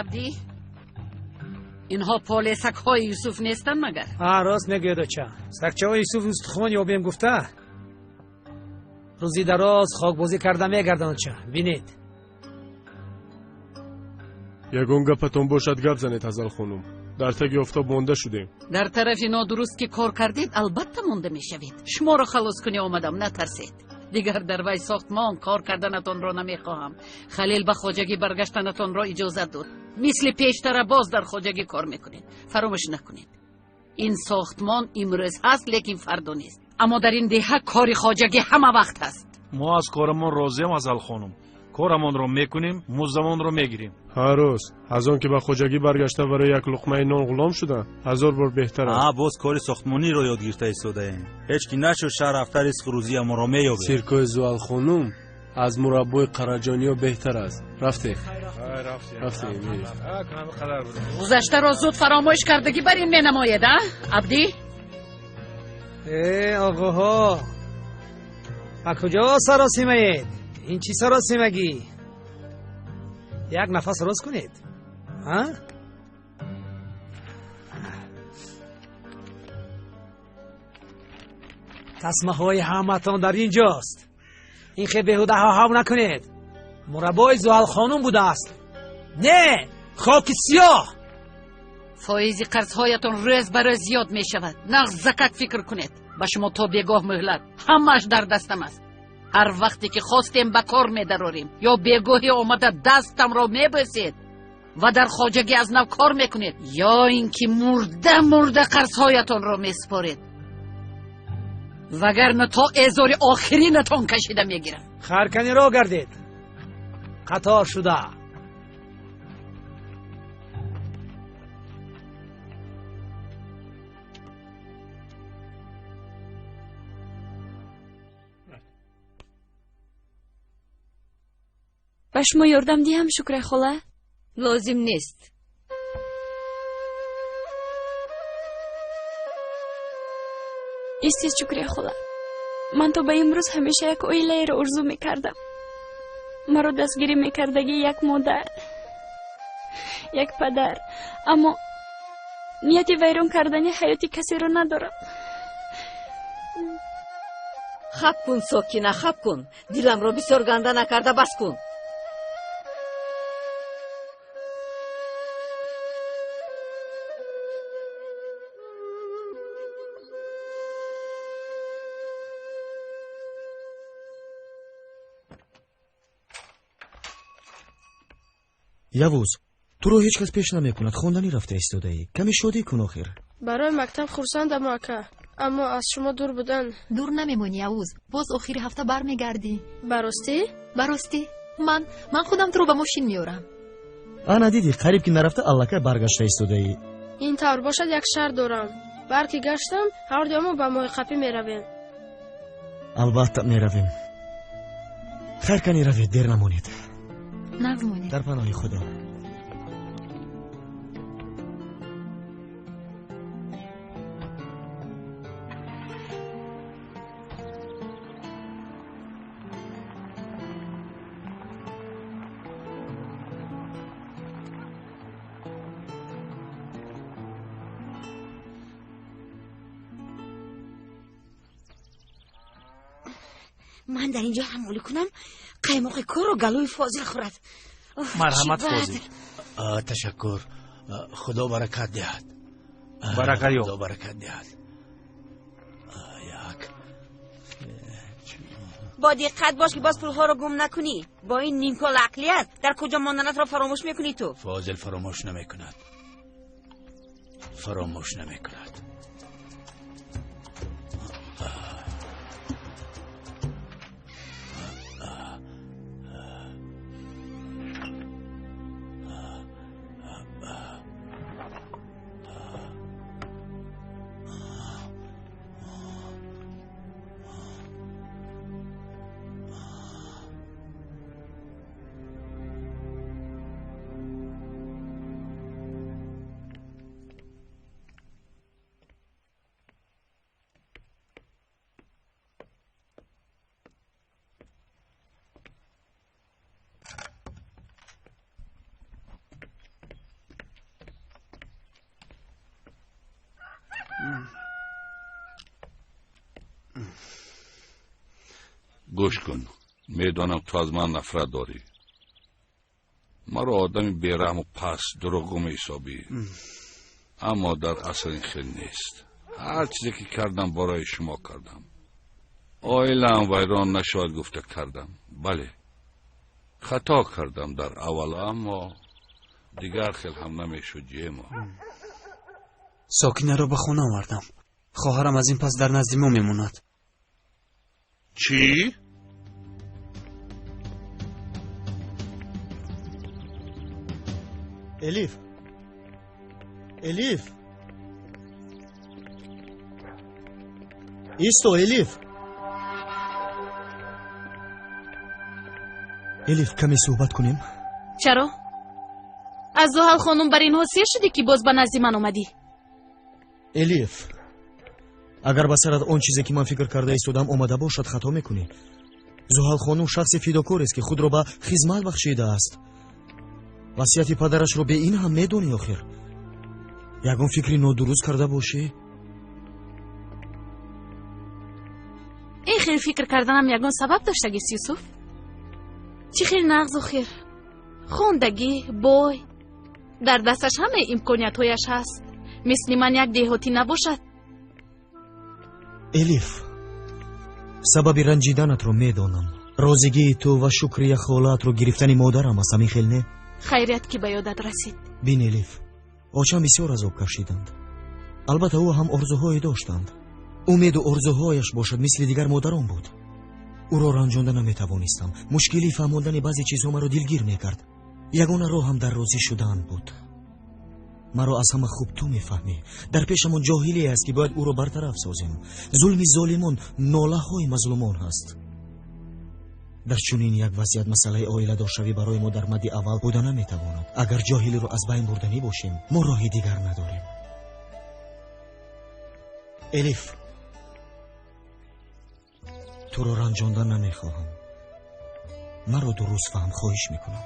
Абдӣ? Инҳо полесакҳои Юсуф нестанд магар? Ҳа, рост мегӯяд оча. Сагчаҳои Юсуф устухон ёбем гуфта рӯзи дароз хокбозӣ карда мегарданд оча. Бинед. Ягон гапатон бошад гап занед, Ҳазал хонум. Дар таги офтоб монда шудем. Дар тарафи нодуруст ки кор кардед, албатта монда мешавед. Шуморо халос кунӣ омадам, натарсед. Дигар дар вай сохтмон кор карданатонро намехоҳам. Халил ба хоҷагӣ баргаштанатонро иҷозат дод. Мисли пештара боз дар хоҷагӣ кор мекунед. Фаромӯш накунед, ин сохтмон имрӯз ҳаст, лекин фардо нест. Аммо дар ин деҳа кори хоҷагӣ ҳама вақт ҳаст. Мо аз корамон розием, Ҳазал хонум. Корамонро мекунем, муздамонро мегирем. Ҳа, рост. Аз он ки ба хоҷагӣ баргашта барои як луқмаи нон ғулом шуда, 1000 бор беҳтар аст. А, боз кори сохтмониро ёд гирифта истодаем. Ҳеҷ ки нашуд шаҳр рафта ризқу рӯзиямонро меёбем. Сиркои Зуалхонум аз мураббои Қараҷониё беҳтар аст. Рафтем. Рафтем. Гузаштаро зуд фаромӯш кардагӣ бар ин менамоед, а Абдӣ? Э, оғоҳо, ба куҷо саросимаед? Ин чӣ саросимагӣ? Як нафас рост кунед. А? Тасмаҳои ҳаматон дар ин ҷост. Ин хе беҳуда ҳав накунед. Мураббои Зуҳалхонум будааст. Не, хоки сиёҳ. Фоизи қарзҳоятон рӯз ба рӯз зиёд мешавад. Нағз закак фикр кунед. Ба шумо то бегоҳ муҳлат. Ҳамааш дар дастам аст. Ҳар вақте ки хостем ба кор медарорем, ё бегоҳӣ омада дастамро мебӯсед ва дар хоҷагӣ аз нав кор мекунед, ё ин ки мурда мурда қарзҳоятонро месупоред, вагарна то эъзори охиринатон кашида мегирам. Харканиро гардед, қатор шуда. Ба шумо ёрдам диҳам, Шукрай хола? Лозим нест. Истед, Шукрай хола, ман то ба имрӯз ҳамеша як оилаеро орзу мекардам. Маро дастгирӣ мекардагӣ як модар, як падар, аммо нияти вайрон кардани ҳаёти касеро надорам. Хаб кун, Сокина, хаб кун. Диламро бисёр ганда накарда бас кун. Явуз, туро ҳеҷ кас пеш намекунад, хонданӣ рафта истодаӣ. Каме шодӣ кун охир. Барои мактаб хурсандам, ака, аммо аз шумо дур будан. Дур намемонӣ, Явуз. Боз охири ҳафта бармегардӣ. Ба ростӣ? Ба ростӣ. Ман худам туро ба мошин меорам. Ана дидӣ, қариб ки нарафта аллакай баргашта истодаӣ. Ин тавр бошад, як шарт дорам. Барки гаштам, ҳар дуямо ба моҳиқапӣ меравем. Албатта меравем. Хайр кани равед, дер намонед. Нағз монед. Дар паноҳи Худо. Ман дар инҷо ҳамолӣ кунам, қаймоқи корро галӯи Фозил хӯрад. Марҳамат, Фозил. Ташаккур. Худо баракат диҳад. Баракат ёб. Худо баракат диҳад. Як. Бо диққат бош ки боз пулҳоро гум накунӣ. Бо ин нимкол ақлият дар куҷо монданатро фаромӯш мекунӣ ту. Фозил фаромӯш намекунад. Фаромӯш намекунад. Гӯш кун, медонам ту аз ман нафрат дорӣ. Маро одами бераҳму паст, дурӯғгӯ меҳисобӣ, аммо дар асл ин хел нест. Ҳар чизе ки кардам, барои шумо кардам. Оилаам вайрон нашавад гуфта кардам. Бале, хато кардам дар аввал, аммо дигар хел ҳам намешуд, ҷемо. Сокинаро ба хона овардам. Хоҳарам аз ин пас дар назди мо мемонад. Чӣ? Элиф, Элиф, исто, Элиф. Элиф, каме суҳбат кунем? Чаро? Аз Зуҳал хонум бар инҳо сер шудӣ, ки боз ба назди ман омадӣ? Элиф, агар ба сарат он чизе ки ман фикр карда истодам омада бошад, хато мекунӣ. Зуҳал хонум шахси фидокорест, ки худро ба хизмат бахшидааст. Васияти падарашро бе ин ҳам медонӣ. Охир ягон фикри нодуруст карда бошӣ? Ин хел фикр карданам ягон сабаб доштагист, Юсуф? Чӣ хел нағз, охир хондагӣ, бой, дар дасташ ҳамаи имкониятҳояш ҳаст. Мисли ман як деҳотӣ набошад. Элиф, сабаби ранҷиданатро медонам. Розигии ту ва Шукрия холаатро гирифтани модарам аст, ҳамин хел не? Хайрият, ки ба ёдат расид. Бин, Элиф, очам бисёр азоб кашиданд. Албатта, ӯ ҳам орзуҳое доштанд. Умеду орзуҳояш бошад, мисли дигар модарон буд. Ӯро ранҷонда наметавонистам. Мушкилии фаҳмондани баъзе чизҳо маро дилгир мекард. Ягона роҳам дар розӣ шудан буд. Маро аз ҳама хуб ту мефаҳмӣ. Дар пешамон ҷоҳилие аст, ки бояд ӯро бартараф созем. Зулми золимон нолаҳои мазлумон ҳаст. Дар чунин як вазъият масъалаи оиладоршавӣ барои мо дар мадди аввал буда наметавонад. Агар ҷоҳилиро аз байн бурданӣ бошем, мо роҳи дигар надорем. Элиф, туро ранҷонда намехоҳам. Маро дуруст фаҳм, хоҳиш мекунам.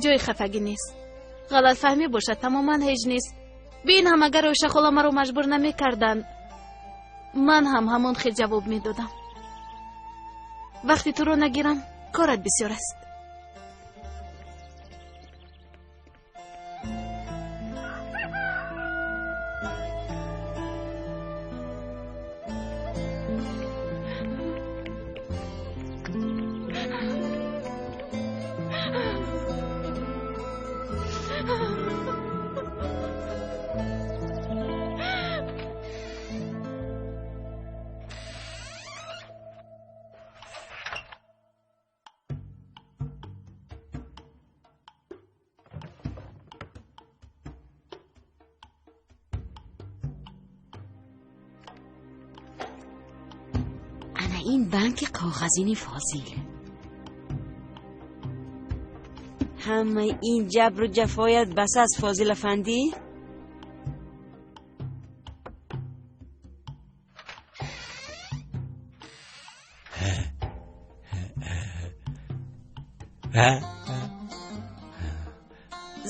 Ҷои хафагӣ нест. Ғалатфаҳмӣ бошад, тамоман ҳеҷ нест. Бин ҳам, агар Оиша хола маро маҷбур намекарданд, ман ҳам ҳамон хел ҷавоб медодам. Вақти туро нагирам, корат бисёр аст. Ин банки коғазини Фозил. Ҳамаи ин ҷабру ҷафоят бас аст, Фозил афандӣ?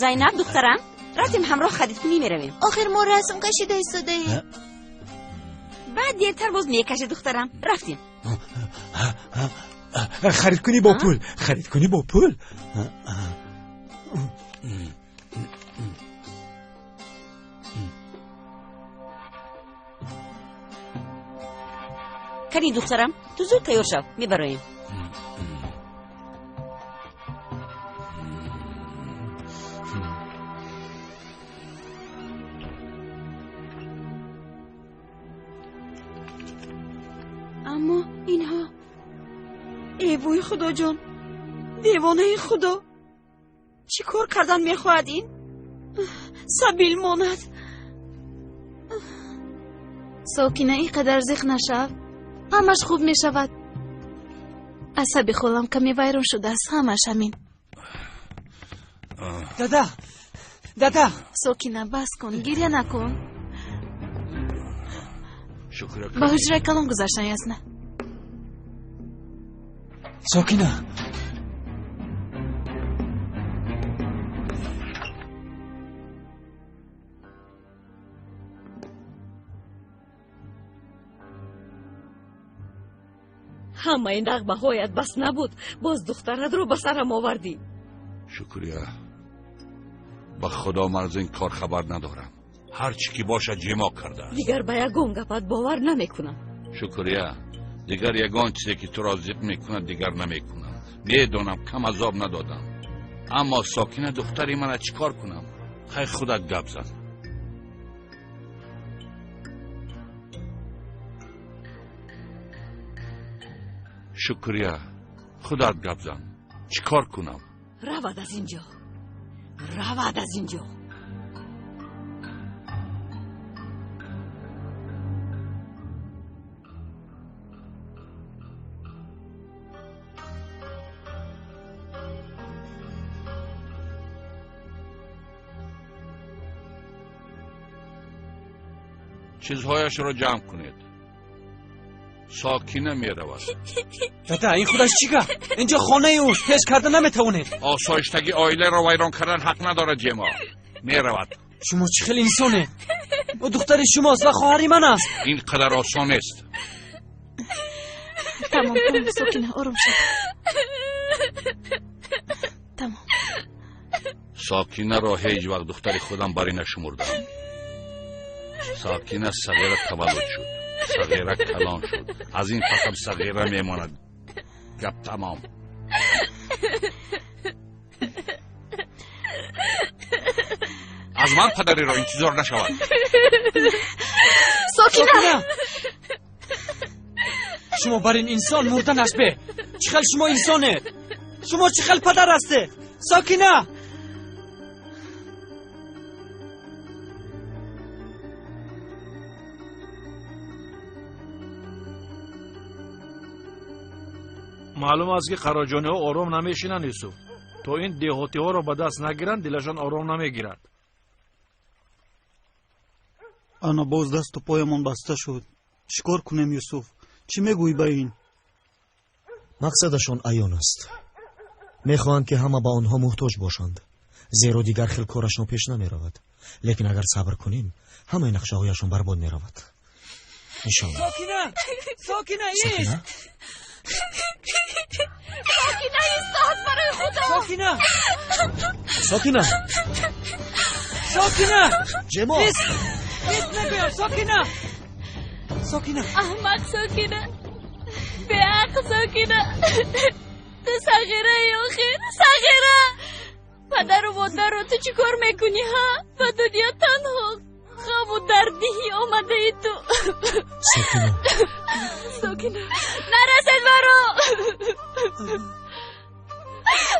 Зайнаб, духтарам, рафтем ҳамроҳ харидкунӣ меравем. Охир мо расм кашида истодаем. Баъд дертар боз мекаши, духтарам. Рафтем. Харидкунӣ бо пул, харидкунӣ бо пул. Кани, духтарам, ту зуд тайёр шав, мебароем. Аммо инҳо, э вой, худоҷон, девонаи худо, чӣ кор кардан мехоҳад ин? Сабил монад. Сокина, ин қадар зиқ нашав, ҳамаш хуб мешавад. Асаби холам каме вайрон шудааст, ҳамаш ҳамин. Дада, дада. Сокина, бас кун, гиря накун. Ба ҳуҷраи калон гузаштан ясна. Сокина. Ҳамаи нағмаҳоят бас набуд, боз духтаратро ба сарам овардӣ. Шукрия, ба худо ман аз ин кор хабар надорам. Ҳар чӣ ки бошад ҷимоъ кардааст. Дигар ба ягон гапат бовар намекунам. Шукрия, дигар ягон чизе ки туро зиқ мекунад дигар намекунам. Медонам кам азоб надодам, аммо Сокина духтари мана чӣ кор кунам? Хай худат гап зан. Шукрия, худат гап зан. Чӣ кор кунам? Равад аз ин ҷо, равад аз ин ҷо. Чизҳояшро ҷамъ кунед. Сокина меравад. Дада, ин худаш чӣ гап? Инҷо хонаи ӯст, пеш карда наметавонед. Осоиштагӣ оиларо вайрон кардан ҳақ надорад. Ҷемо меравад. Шумо чӣ хел инсоне? Ӯ духтари шумост ва хоҳари ман аст. Ин қадар осон нест. Тамом, тамом, Сокина, ором шав. Тамом. Сокинаро ҳеҷ вақт духтари худам барӣ нашумурдам. Сокина сағира таваллуд шуд, сағира калон шуд, аз ин пасам сағира мемонад. Гап тамом. Аз ман падариро интизор нашавад. Сокина! Шумо бар ин инсон мурданаш бе. Чӣ хел шумо инсонед? Шумо чӣ хел падар ҳастед? Сокина! Маълум аст, ки қароҷониҳо ором намешинанд, Юсуф. То ин деҳотиҳоро ба даст нагиранд, дилашон ором намегирад. Ана боз дасту поямон баста шуд. Чӣ кор кунем, Юсуф? Чӣ мегӯӣ ба ин? Мақсадашон аён аст. Мехоҳанд, ки ҳама ба онҳо муҳтоҷ бошанд, зеро дигар хел корашон пеш намеравад. Лекин агар сабр кунем, ҳамаи нақшаҳояшон барбод меравад. Иншоаллоҳ. Сокина! Сокина, ист! Сокина, истод барои худо! Сокина! Сокина! Сокина! Ҷемо! Ист! Ист мегӯям, Сокина! Сокина! Аҳмақ Сокина! Беақл Сокина! Ту сағираи охир, сағира! Падару модарро ту чӣ кор мекунӣ, ҳа? Ба дунё танҳо ғаму дардиҳӣ омадаи ту. Сокина! Сокина, нарасед маро!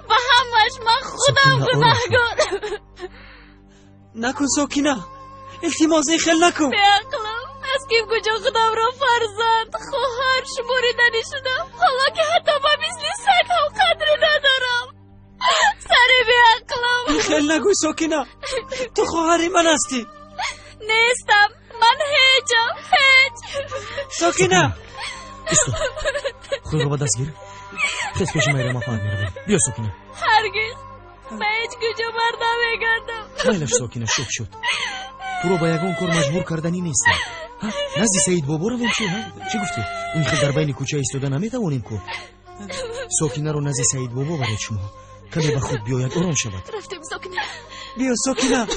Ба ҳамаш ман худам гунаҳгор. Накун, Сокина, илтимос, ин хел накун. Беақлам, аз ким куҷо худамро фарзанд, хоҳар шумориданӣ шудам, ҳоло ки ҳатто ба мисли саг ҳам қадре надорам. Сари беақлам. Ин хел нагӯй, Сокина, ту хоҳари ман ҳастӣ. Нестам, ман ҳеҷам, ҳеҷ. Сокина! Исто, худро ба даст гир. Хез пеши Майрам апаат меравем. Биё, Сокина. Ҳаргиз ба ҳеҷ куҷо бар намегардам. Майлаш, Сокина, шуд, шуд. Туро ба ягон кор маҷбур карданӣ нестам. Назди Саид бобо равем чӣ? Чӣ гуфтӣ? Ин хел дар байни кӯча истода наметавонем ку. Сокинаро назди Саид бобо баред шумо. Каме ба худ биёяд, ором шавад. Рафтем, Сокина. Биё, Сокина.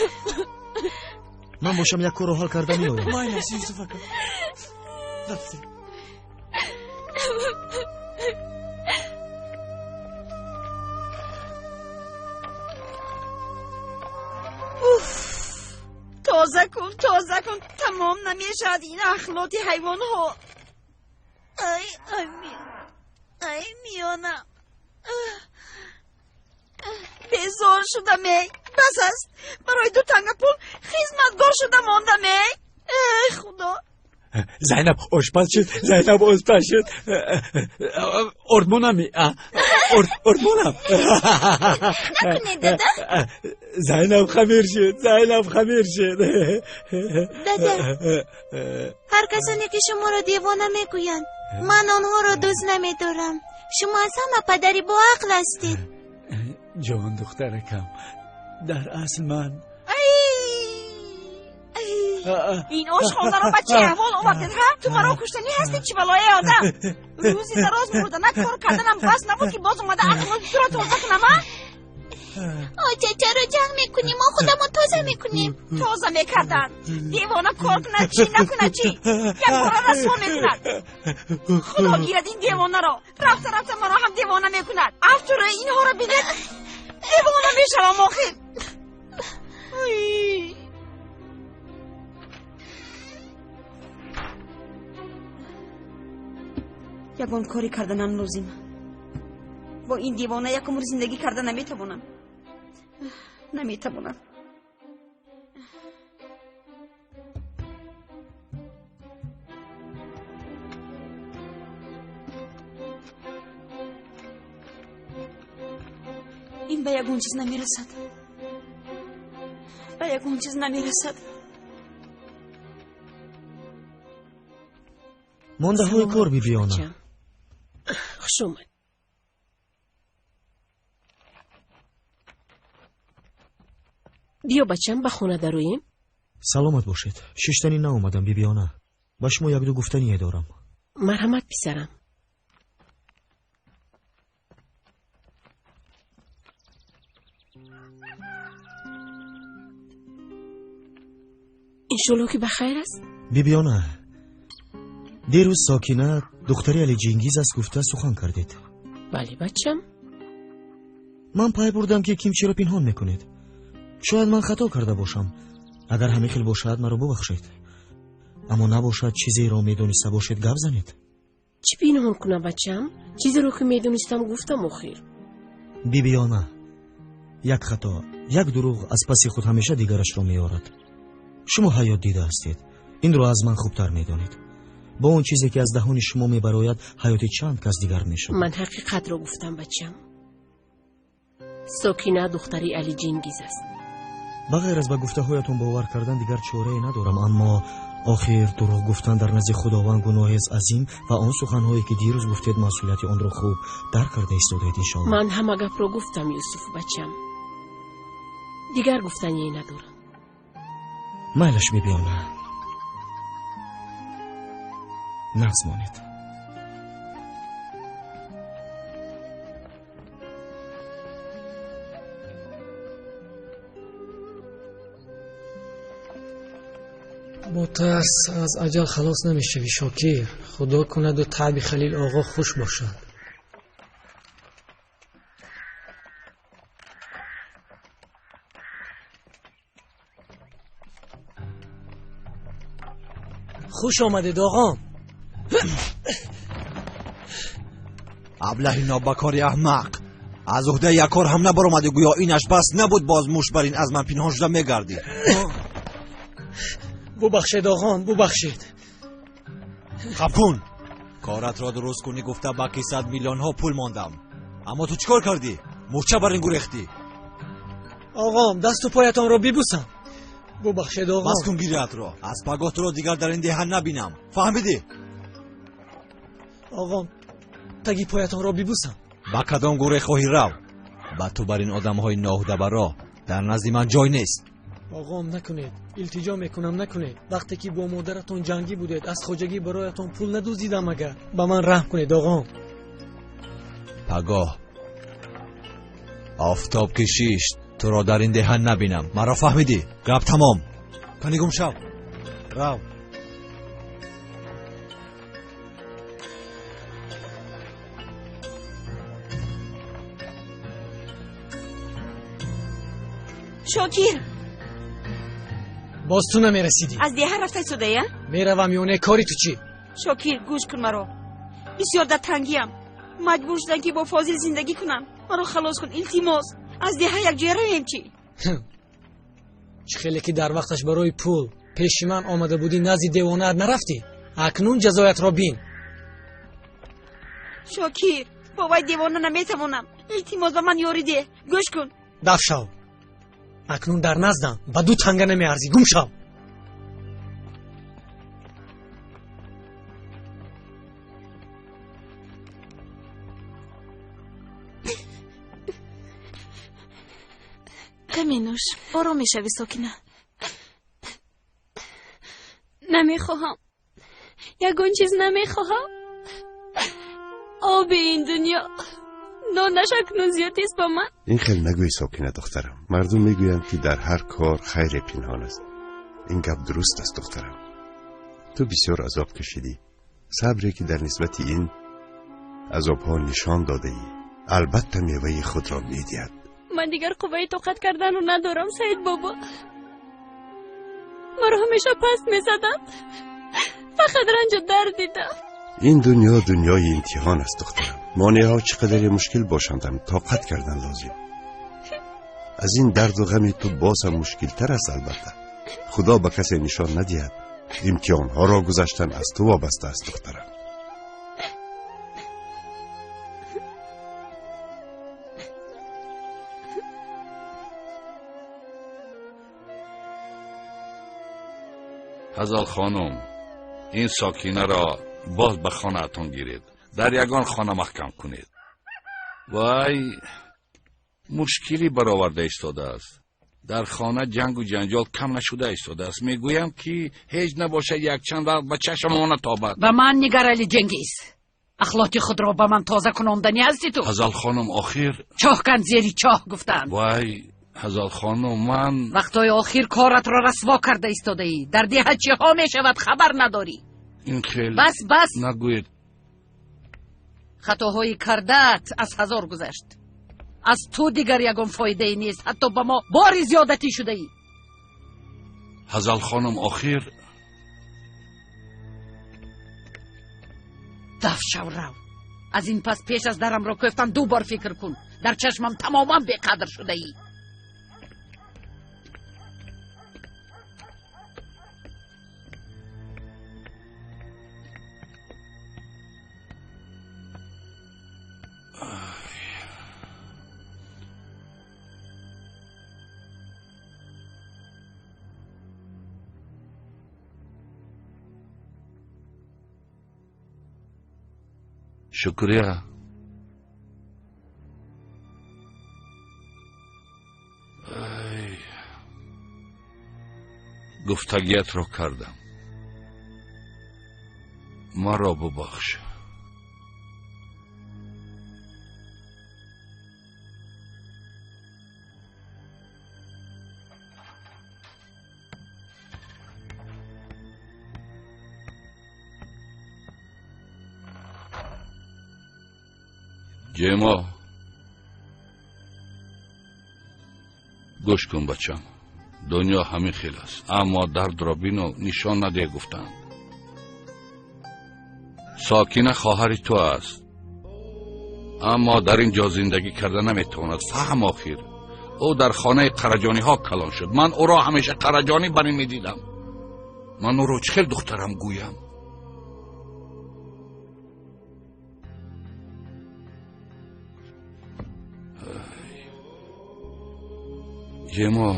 Ман бошам як корро ҳал карда меоям. Майлаш, Юсуф ака. Рафтем. Уф! Тоза кун, тоза кун, тамом намешавад ин ахлоти ҳайвонҳо. Ай, ай, ай, миёна. Безор шудам, эй. Бас аст. Барои ду танга пул хизматгор шуда мондам, эй. Эй, худо. Зайнаб ошпаз шуд, Зайнаб ошпаз шуд. Ордмонам, ордмонам. Накунед, дада. Зайнаб хамир шуд, Зайнаб хамир шуд. Дада, ҳар касоне ки шуморо девона мегӯянд, ман онҳоро дӯст намедорам. Шумо аз ҳама падари боақл ҳастед. Ҷон духтаракам, дар асл ман Ин ошхонаро ба чӣ аҳвол овардед, ҳа? Ту маро куштанӣ ҳастӣ, чӣ балои одам? Рӯзи дароз мурдана кор карданам бас набуд, ки боз омада ақлоти туро тоза кунам, а? Оча, чаро ҷанг мекунӣ? Мо худамон тоза мекунем. Тоза мекардан. Девона кор кунад чӣ, накунад чӣ? Якбора расво мекунад. Худо гирад ин девонаро. Рафта рафта маро ҳам девона мекунад. Афтурои инҳоро бинед, девона мешавам охир. Ягон коре карданам лозим. Бо ин девона як умр зиндагӣ карда наметавонам. Наметавонам. Ин ба ягон чиз намерасад. Ба ягон чиз намерасад. Мондаҳои кор, бибиёна. Хуш омад. Биё, бачам, ба хона дароем. Саломат бошед. Шиштанӣ наомадам, бибиёна. Ба шумо якду гуфтание дорам. Марҳамат, писарам. Иншолло, ки ба хайр аст. Бибиёна, дирӯз Сокина духтари Али Ҷингиз аст гуфта сухан кардед. Бале, бачам. Ман пай бурдам, ки ким чиро пинҳон мекунед. Шояд ман хато карда бошам. Агар ҳамин хел бошад, маро бубахшед. Аммо набошад, чизеро медониста бошед, гап занед. Чӣ пинҳон кунам, бачам? Чизеро ки медонистам, гуфтам охир. Бибиёна, як хато, як дурӯғ аз паси худ ҳамеша дигарашро меорад. Шумо ҳаёт дида ҳастед, инро аз ман хубтар медонед. Бо он чизе ки аз даҳони шумо мебарояд, ҳаёти чанд кас дигар мешавад. Ман ҳақиқатро гуфтам, бачам. Сокина духтари Али Ҷингиз аст. Ба ғайр аз ба гуфтаҳоятон бовар кардан дигар чорае надорам, аммо охир дурӯғ гуфтан дар назди Худованд гуноҳест азим ва он суханҳое ки дирӯз гуфтед, масъулияти онро хуб дарк карда истодаед, иншоалло. Ман ҳама гапро гуфтам, Юсуф бачам. Дигар гуфтание надорам. Майлаш, бибиёна. Нағз монед. Бо тарс аз аҷал халос намешавӣ, Шокир. Худо кунаду таъби Халил оғо хуш бошад. Хуш омадед, оғом. Аблаҳи нобакори аҳмақ, аз уҳдаи як кор ҳам набаромадӣ, гӯё инаш бас набуд, боз муш бар ин аз ман пинҳон шуда мегардӣ. Бубахшед, оғом, бубахшед. Хаб кун, коратро дуруст кунӣ гуфта ба кисат миллионҳо пул мондам, аммо ту чӣ кор кардӣ? Мӯрча бар ин гурехтӣ. Оғом, дасту поятонро бибусам. Бубахшед, оғом. Бас кун гиряатро. Аз пагоҳ туро дигар дар ин деҳа набинам, фаҳмидӣ? Оғом, таги поятонро бибусам. Ба кадом гурӯҳ хоҳӣ рав? Ба ту бар ин одамҳои ноҳудабаро дар назди ман ҷой нест. Оғом, накунед, илтиҷо мекунам, накунед. Вақте ки бо модаратон ҷангӣ будед, аз хоҷагӣ бароятон пул надуздидам. Агар ба ман раҳм кунед, оғом. Пагоҳ офтоб ки шишт, туро дар ин деҳа набинам, маро фаҳмидӣ? Гап тамом. Кани гум шав, рав. Шокир, боз ту намерасидӣ. Аз деҳа рафта истодая? Меравам ё не, кори ту чӣ? Шокир, гӯш кун маро. Бисёр дар тангиям. Маҷбур шудам, ки бо Фозил зиндагӣ кунам. Маро халос кун, илтимос. Аз деҳа якҷоя равем чӣ? Чӣ хеле ки дар вақташ барои пул пеши ман омада будӣ, назди девонаат нарафтӣ. Акнун ҷазоятро бин. Шокир, бо вай девона наметавонам. Илтимос, ба ман ёрӣ деҳ. Гӯш кун. Даф шав. Акнун дар наздам ба ду танга намеарзӣ. Гум шав. Каме нӯш, ором мешавӣ, Сокина. Намехоҳам. Ягон чиз намехоҳам. Оби ин дунё нонаш акнун зиёдист ба ман. Ин хел нагӯй, Сокина духтарам. Мардум мегӯянд, ки дар ҳар кор хайре пинҳон аст. Ин гап дуруст аст, духтарам. Ту бисёр азоб кашидӣ. Сабре ки дар нисбати ин азобҳо нишон додаӣ, албатта меваи худро медиҳад. Ман дигар қувваи тоқат карданро надорам, Саид бобо. Маро ҳамеша паст мезаданд. Фақат ранҷу дард дидам. Ин дунё дунёи имтиҳон аст, духтарам. Монеаҳо чӣ қадаре мушкил бошандам, тоқат кардан лозим. Аз ин дарду ғами ту боз ҳам мушкилтар аст, албатта. Худо ба касе нишон надиҳад. Имтиҳонҳоро гузаштан аз ту вобаста аст, духтарам. Ҳазал хонум, ин Сокинаро боз ба хонаатон гиред, дар ягон хона маҳкам кунед. Вай мушкилӣ бароварда истодааст. Дар хона ҷангу ҷанҷол кам нашуда истодааст. Мегӯям, ки ҳеҷ набошад, якчанд вақт ба чашмам натобад. Ба ман нигар, Али Ҷенгиз. Ахлоти худро ба ман тоза кунондани ҳасти ту. Ҳазал хонум, охир чоҳ кан зери чоҳ гуфтанд. Вай, Ҳазал хонум, ман вақтҳои охир коратро расво карда истодаӣ. Дар деҳа чиҳо мешавад, хабар надорӣ. Ин хел бас, бас нагӯед. Хатоҳои кардаат аз ҳазор гузашт. Аз ту дигар ягон фоидае нест. Ҳатто ба мо бори зиёдатӣ шудаӣ. Ҳазал хонум, охир даф шав, рав. Аз ин пас пеш аз дарамро кӯфтан ду бор фикр кун. Дар чашмам тамоман беқадр шудаӣ. Шукрия. Гуфтагиятро кардам. Маро бубахш. Ҷемо, гӯш кун, бачам. Дунё ҳамин хел аст, аммо дардро бину нишон надеҳ гуфтанд. Сокина хоҳари ту аст, аммо дар ин ҷо зиндагӣ карда наметавонад. Фаҳм, охир ӯ дар хонаи қараҷониҳо калон шуд. Ман ӯро ҳамеша қараҷонӣ бар ин медидам. Ман ӯро чӣ хел духтарам гӯям? Ҷемо,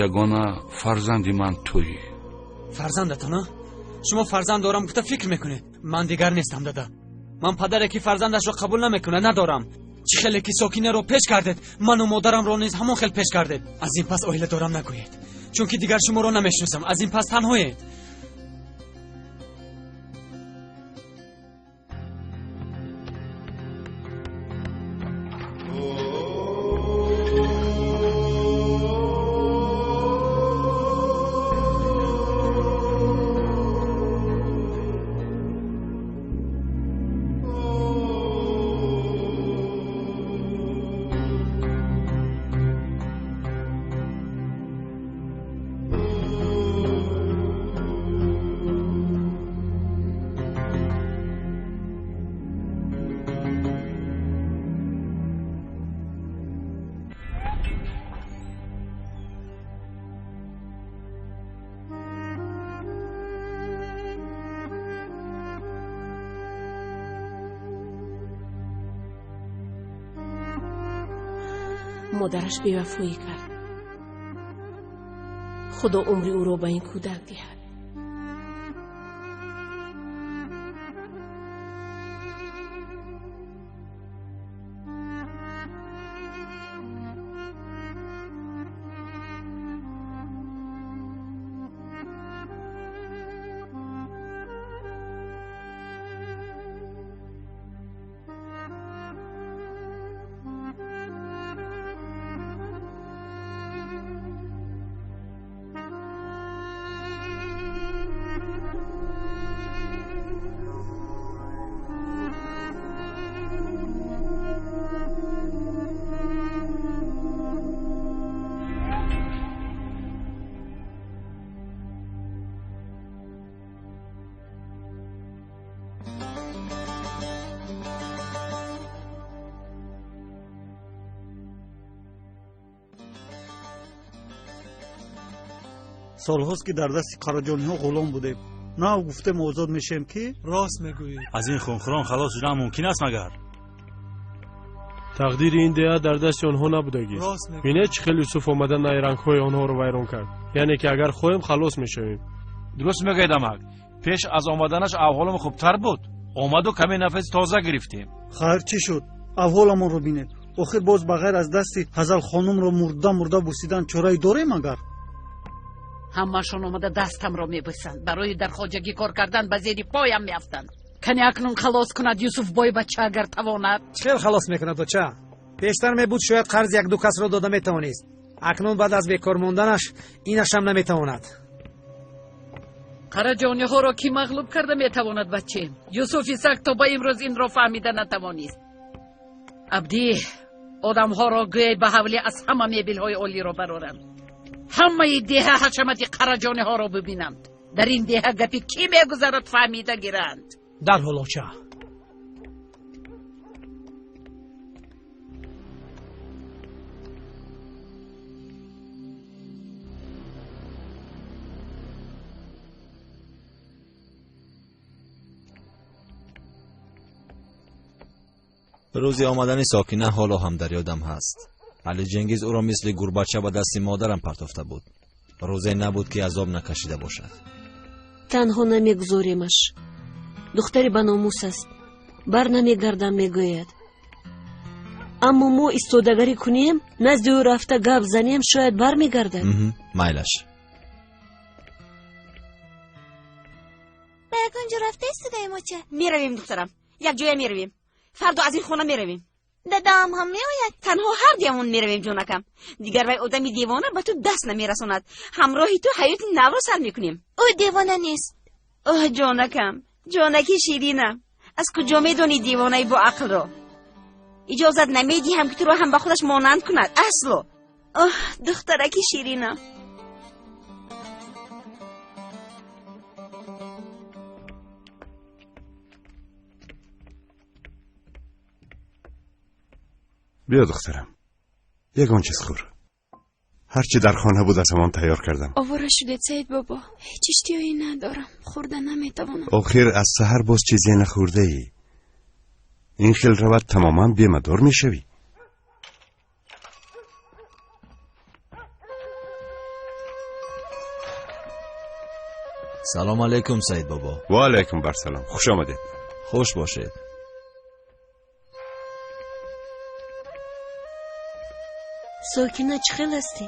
ягона фарзанди ман туӣ. Фарзандатон? Шумо фарзанд дорам гуфта фикр мекунед. Ман дигар нестам, дада. Ман падаре ки фарзандашро қабул намекунад надорам. Чӣ хеле ки Сокинаро пеш кардед, ману модарамро низ ҳамон хел пеш кардед. Аз ин пас оила дорам нагӯед, чунки дигар шуморо намешиносам. Аз ин пас танҳоед. Модараш бевафоӣ кард. Худо умри ӯро ба ин кӯдак диҳад. Солҳост ки дар дасти қараҷониҳо ғулом будем. Нав гуфтем озод мешем ки рост мегӯӣ. Аз ин хунхӯрон халос шудан мумкин аст магар? Тақдири ин деҳа дар дасти онҳо набудагист. Бинед чӣ хел Юсуф омада найрангҳои онҳоро вайрон кард. Яъне ки агар хоҳем халос мешавем. Дуруст мегӯед амак. Пеш аз омаданаш аҳволам хубтар буд. Омаду каме нафаси тоза гирифтем. Хайр, чӣ шуд? Аҳволамонро бинед. Охир боз ба ғайр аз дасти Ҳазал хонумро мурда мурда бусидан чорае дорем агар? Ҳамаашон омада дастамро мебӯсанд. Барои дар хоҷагӣ кор кардан ба зери поям меафтанд. Кане акнун халос кунад Юсуф бой бача агар тавонад. Чӣ хел халос мекунад оча? Пештар мебуд шояд қарзи як-ду касро дода метавонист. Акнун баъд аз бекор монданаш инашам наметавонад. Қараҷониҳоро кӣ мағлуб карда метавонад баче? Юсуфи саг то ба имрӯз инро фаҳмида натавонист. Абдӣ, одамҳоро гӯяй ба ҳавлӣ аз ҳама мебелҳои олиро бароранд. Ҳамаи деҳа ҳашамати қараҷониҳоро бибинанд. Дар ин деҳа гапи кӣ мегузарад фаҳмида гиранд. Дарҳол оча. Рӯзи омадани Сокина ҳоло ҳам дар ёдам ҳаст. Али Ҷенгиз ӯро мисли гурбача ба дасти модарам партофта буд. Рӯзе набуд ки азоб накашида бошад. Танҳо намегузоремаш. Духтари баномус аст. Бар намегардам мегӯяд. Аммо мо истодагарӣ кунем, назди ӯ рафта гап занем, шояд бармегардад. Майлаш. Ба ягон ҷо рафта истодаем, оча? Меравем, духтарам. Як ҷоя меравем. Фардо аз ин хона меравем. Дадаам ҳам меояд? Танҳо ҳар дуямон меравем, ҷонакам. Дигар вай одами девона ба ту даст намерасонад. Ҳамроҳи ту ҳаёти навро сар мекунем. Ӯ девона нест. Оҳ, ҷонакам, ҷонаки ширинам, аз куҷо медонӣ девонаи бо ақлро? Иҷозат намедиҳам ки туро ҳам ба худаш монанд кунад. Асло. Оҳ, духтараки ширинам. Биё духтарам, ягон чиз хӯр. Ҳарчи дар хона буд аз ҳамон тайёр кардам. Овора шудед Саид бобо. Ҳеҷ иштиҳое надорам. Хӯрда наметавонам. Охир аз саҳар боз чизе нахӯрдаӣ. Ин хел равад тамоман бемадор мешавӣ. Салом алейкум Саид бобо. Ва алейкум барсалом. Хуш омадед. Хуш бошед. Сокина, чӣ хел ҳастӣ?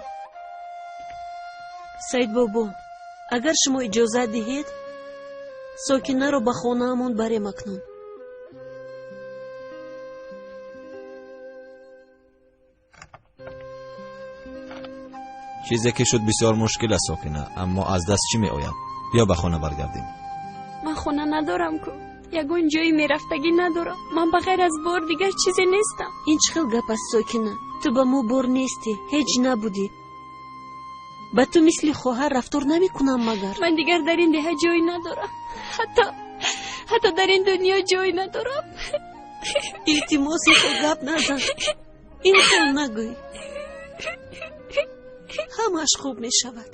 Саид бобо, агар шумо иҷозат диҳед, Сокинаро ба хонаамон барем акнун. Чизе ки шуд бисёр мушкил аст Сокина, аммо аз даст чӣ меояд? Биё ба хона баргардем. Ман хона надорам ку. Ягон ҷои мерафтагӣ надорам. Ман ба ғайр аз бор дигар чизе нестам. Ин чӣ хел гап аст Сокина? Ту ба мо бор нестӣ, ҳеҷ набудӣ. Ба ту мисли хоҳар рафтор намекунам магар? Ман дигар дар ин деҳа ҷой надорам. Ҳатто дар ин дунё ҷой надорам. Илтимос, ин хел гап назан. Ин хел нагӯй. Ҳамааш хуб мешавад.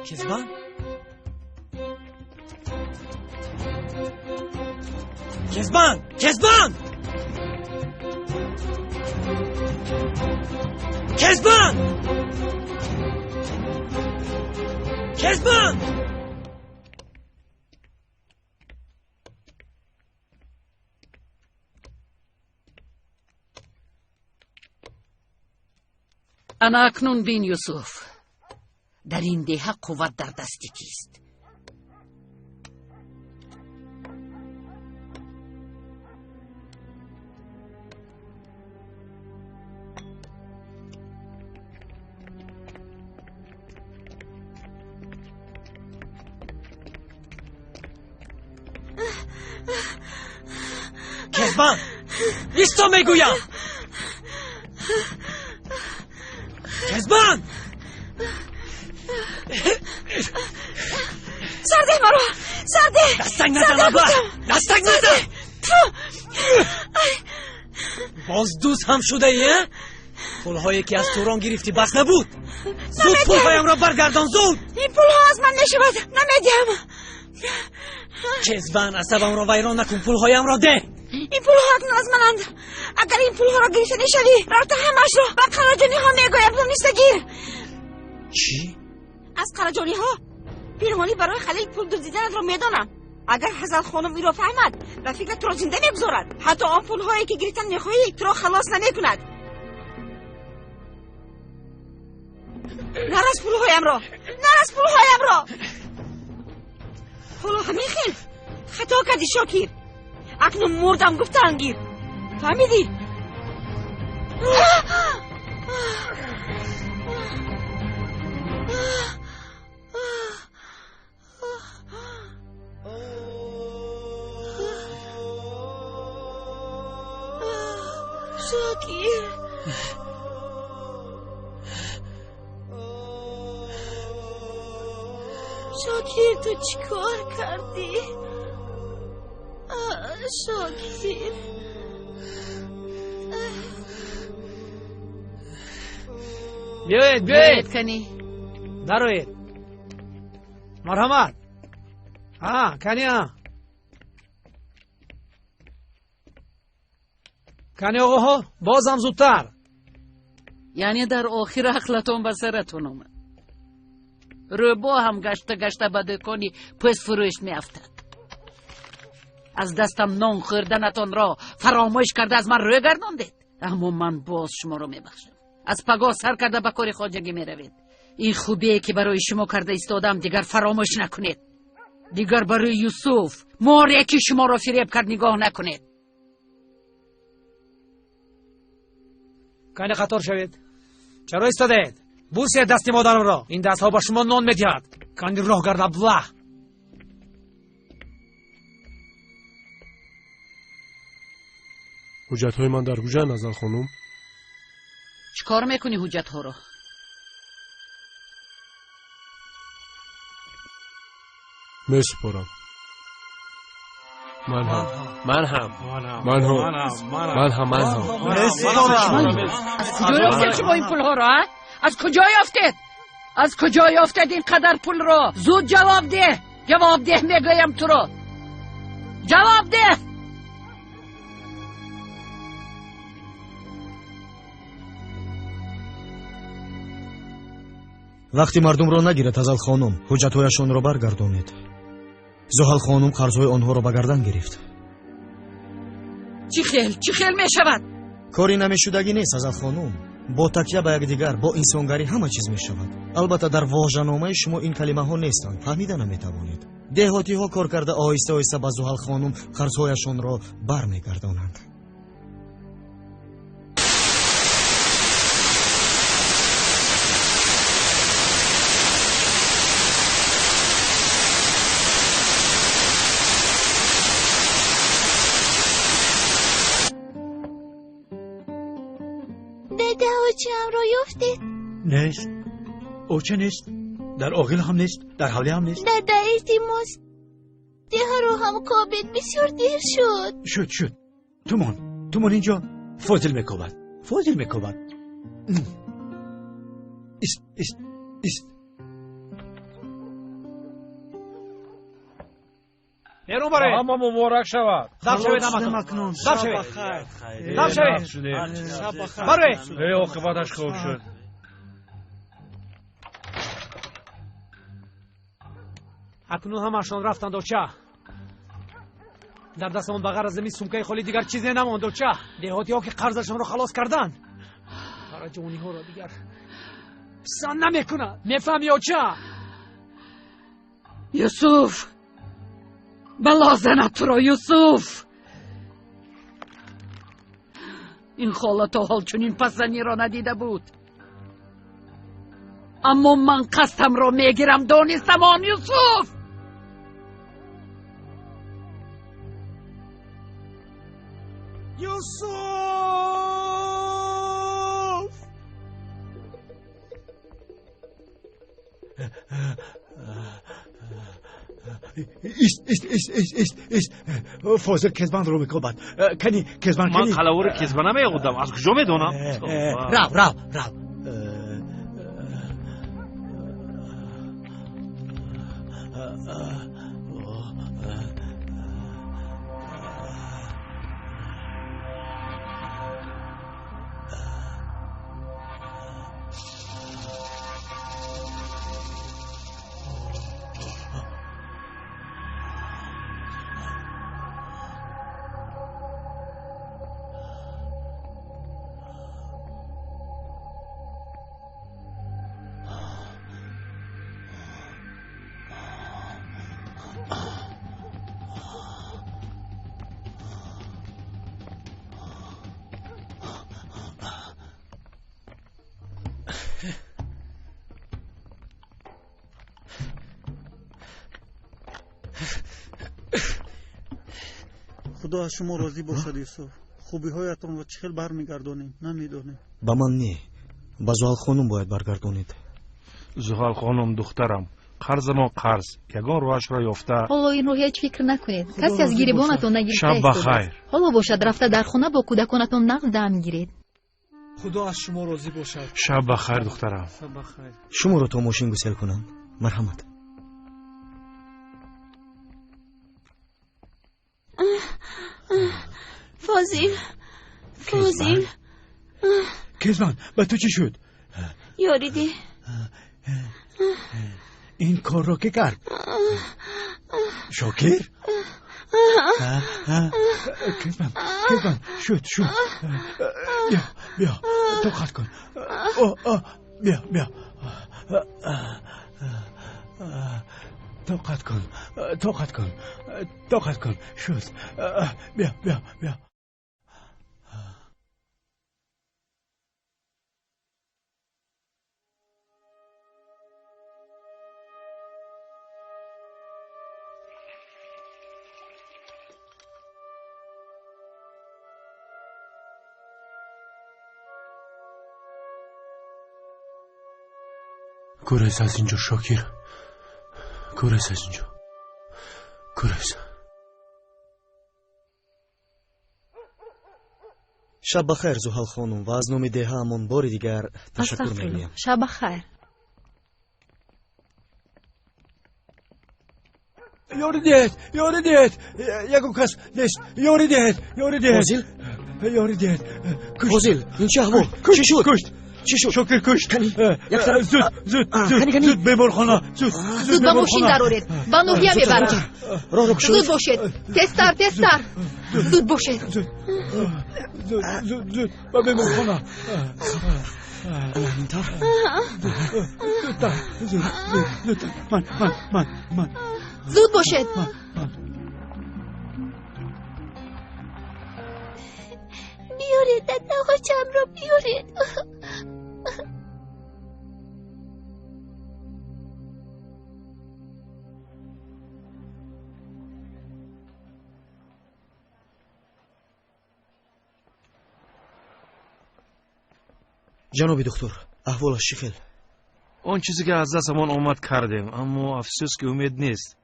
Кезбан? Кезбан! Кезбан! Кезбан! Кезбан! Ана акнун бин, Юсуф, дар ин деҳа қувват дар дасти кист? Кезбан, исто мегӯям. Кезбан! Сарде маро, сарде! Дастак назан, аба, дастак назан! Боз дӯст ҳам шудаи, э? Пулҳое ки аз Турон гирифтӣ бас набуд? Зуд пулҳоямро баргардон, зуд! Ин пулҳо аз ман мешавад, намедиҳам. Кезбан, асабамро вайрон накун, пулҳоямро деҳ! Ин пулҳо акнун аз мананд. Агар ин пулҳоро гирифта нашавӣ, рафта ҳамаашро ба қараҷониҳо мегӯям, дониста гир. Чӣ? Аз қараҷониҳо пинҳонӣ барои Халил пул дуздиданатро медонам. Агар Ҳазал хонум инро фаҳмад, ба фикр туро зинда мегузорад. Ҳатто он пулҳое ки гирифтан мехоҳӣ, туро халос намекунад. Нарас пулҳоямро, нарас пулҳоямро. Ҳоло ҳамин хел хато кардӣ, Шокир. Акнун мурдам гуфтаан гир. Фаҳмидӣ? Шокир. Шокир, ту чӣ кор кардӣ? Шокир. Биёед, биёед. Кани. Дароед. Марҳамат. А, кани, а. Кани, оғоҳо, бозам зудтар. Яъне дар охир ақлатон ба саратон омад. Рӯбо ҳам гашта гашта ба дукони пӯстфурӯш меафтад. Аз дастам нон хӯрданатонро фаромӯш карда аз ман рӯ гардондед. Аммо ман боз шуморо мебахшам. Аз пагоҳ сар карда ба кори хоҷагӣ меравед. Ин хубие ки барои шумо карда истодам, дигар фаромӯш накунед. Дигар барои Юсуф, море ки шуморо фиреб кард, нигоҳ накунед. Кани қатор шавед. Чаро истодаед? Бусед дасти модарамро. Ин дастҳо ба шумо нон медиҳад. Кани роҳ гард, аблаҳ. Ҳуҷҷатҳои ман дар куҷоянд, Азал хонум? Чӣ кор мекунӣ ҳуҷҷатҳоро? Месупорам. Ман ҳам. Ман ҳам. Ман ҳам. Ман ҳам. Ман ҳам. Аз куҷо ёфтед шумо ин пулҳоро, а? Аз куҷо ёфтед? Аз куҷо ёфтед ин қадар пулро? Зуд ҷавоб деҳ! Ҷавоб деҳ, мегӯям туро. Ҷавоб деҳ! Вақти мардумро нагирад, Ҳазал хонум, ҳуҷҷатҳояшонро баргардонед. Зуҳал хонум қарзҳои онҳоро ба гардан гирифт. Чӣ хел? Чӣ хел мешавад? Кори намешудагӣ нест, Ҳазал хонум. Бо такя ба якдигар, бо инсонгарӣ ҳама чиз мешавад. Албатта дар вожаномаи шумо ин калимаҳо нестанд, фаҳмида наметавонед. Деҳотиҳо кор карда оҳиста оҳиста ба Зуҳал хонум қарзҳояшонро бармегардонанд. Дада, очаамро ёфтед? Нест. Оча нест. Дар оғил ҳам нест, дар ҳавлӣ ҳам нест. Дада, илтимос, деҳаро ҳам кобед, бисёр дер шуд. Шуд, шуд. Тумон, тумон инҷо Фозил мекобад. Фозил мекобад. Ист, ист, ист. Берун баред. Ҳама муборак шавад. Дав шавед ҳаматон. Дав шавед. Дав шавед. Бароед. Эй, оқибаташ хуб шуд. Акнун ҳамашон рафтанд оча. Дар дастамон ба ғайр аз ин сумкаи холӣ дигар чизе намонд оча. Деҳотиҳо ки қарзашонро халос карданд, қараҷониҳоро дигар писанд намекунад. Мефаҳмӣ оча? Юсуф, бало занад туро Юсуф. Ин хола то ҳол чунин пасзаниро надида буд. Аммо ман қасдамро мегирам, донистам он Юсуф. Юсуф! Ист, ист, ист, ист, ист, ист. Фозил кезбанро мекобад. Кани, кезбан, кани. Ман қалавури кезбана меғудам. Аз куҷо медонам? Рав, рав, рав. Худо аз шумо розӣ бошад, Юсуф. Хубиҳоятонро чӣ хел бармегардонем, намедонем. Ба ман не, ба Зуҳалхонум бояд баргардонед. Зуҳалхонум, духтарам, қарзамон қарз, ягон роҳашро ёфта. Ҳоло инро ҳеҷ фикр накунед. Касе аз гирибонатон нагирифта Шаб ба хайр. Ҳоло бошад, рафта дар хона бо кӯдаконатон нағз дам гиред. Худо аз шумо розӣ бошад. Шаб ба хайр, духтарам. Шаб ба хайр. Шуморо то мошин гусел кунам. Марҳамат. Фозил, Фозил. Кезбан, ба ту чӣ шуд? Ёридӣ. Ин корро ки кард? Шокир? Кезбан, Кезбан, шуд, шуд. Биё, биё, тоқат кун. Биё, биё. Тоқат кун, тоқат кун, тоқат кун. Шуд. Биё, биё, биё. Гурез аз инҷо, Шокир. Гурез аз инҷо. Гурез. Шаб ба хайр, Зуҳалхонум, ва аз номи деҳаамон бори дигар ташаккур мегӯям. Шаб ба хайр. Ёрӣ диҳед, ёрӣ диҳед. Ягон кас нест. Ёрӣ диҳед, ёрӣ диҳед. Фозил? Ёрӣ диҳед. Фозил, ин чӣ аҳвол? Чӣ шуд? Кушт. Чӣ шуд? Шокир кушт. Зуд, зуд, зуд, зуд беморхона. Зуд, зуд ба мошин дароред. Ба ноҳия мебарам. Роҳро кушоед. Зуд бошед. Тезтар, тезтар. Зуд бошед. Зуд, зуд, зуд ба беморхона. Ҳаминтавр? Зудтар, зуд, зуд, зудтар. Ман, ман, ман, ман. Зуд бошед. Биёред, дадағочамро биёред. Ҷаноби духтур, аҳволаш чӣ хел? Он чизе ки аз дастамон омад кардем, аммо афсӯс ки умед нест.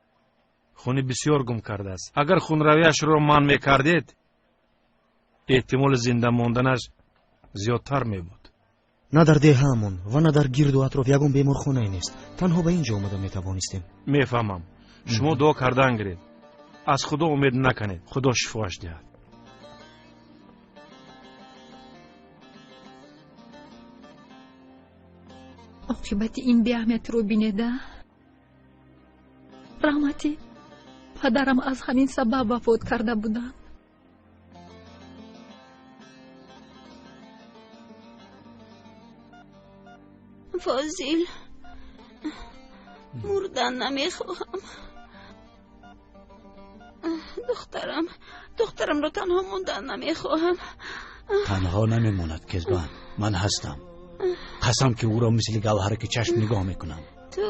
Хуни бисёр гум кардааст. Агар хунравияшро манъ мекардед, эҳтимоли зинда монданаш зиёдтар мебуд. На дар деҳаамон ва на дар гирду атроф ягон беморхонае нест. Танҳо ба ин ҷо омада метавонистем. Мефаҳмам. Шумо дуо кардан гиред. Аз Худо умед накунед, Худо шифоаш диҳад. Оқибати ин беаҳамиятиро бинеда. Раҳматӣ, падарам аз ҳамин сабаб вафот карда буданд. Фозил, мурдан намехоҳам. Духтарам, духтарамро танҳо мондан намехоҳам. Танҳо намемонад, Кезбан, ман ҳастам. Қасам ки ӯро мисли гавҳараки чашм нигоҳ мекунам. Ту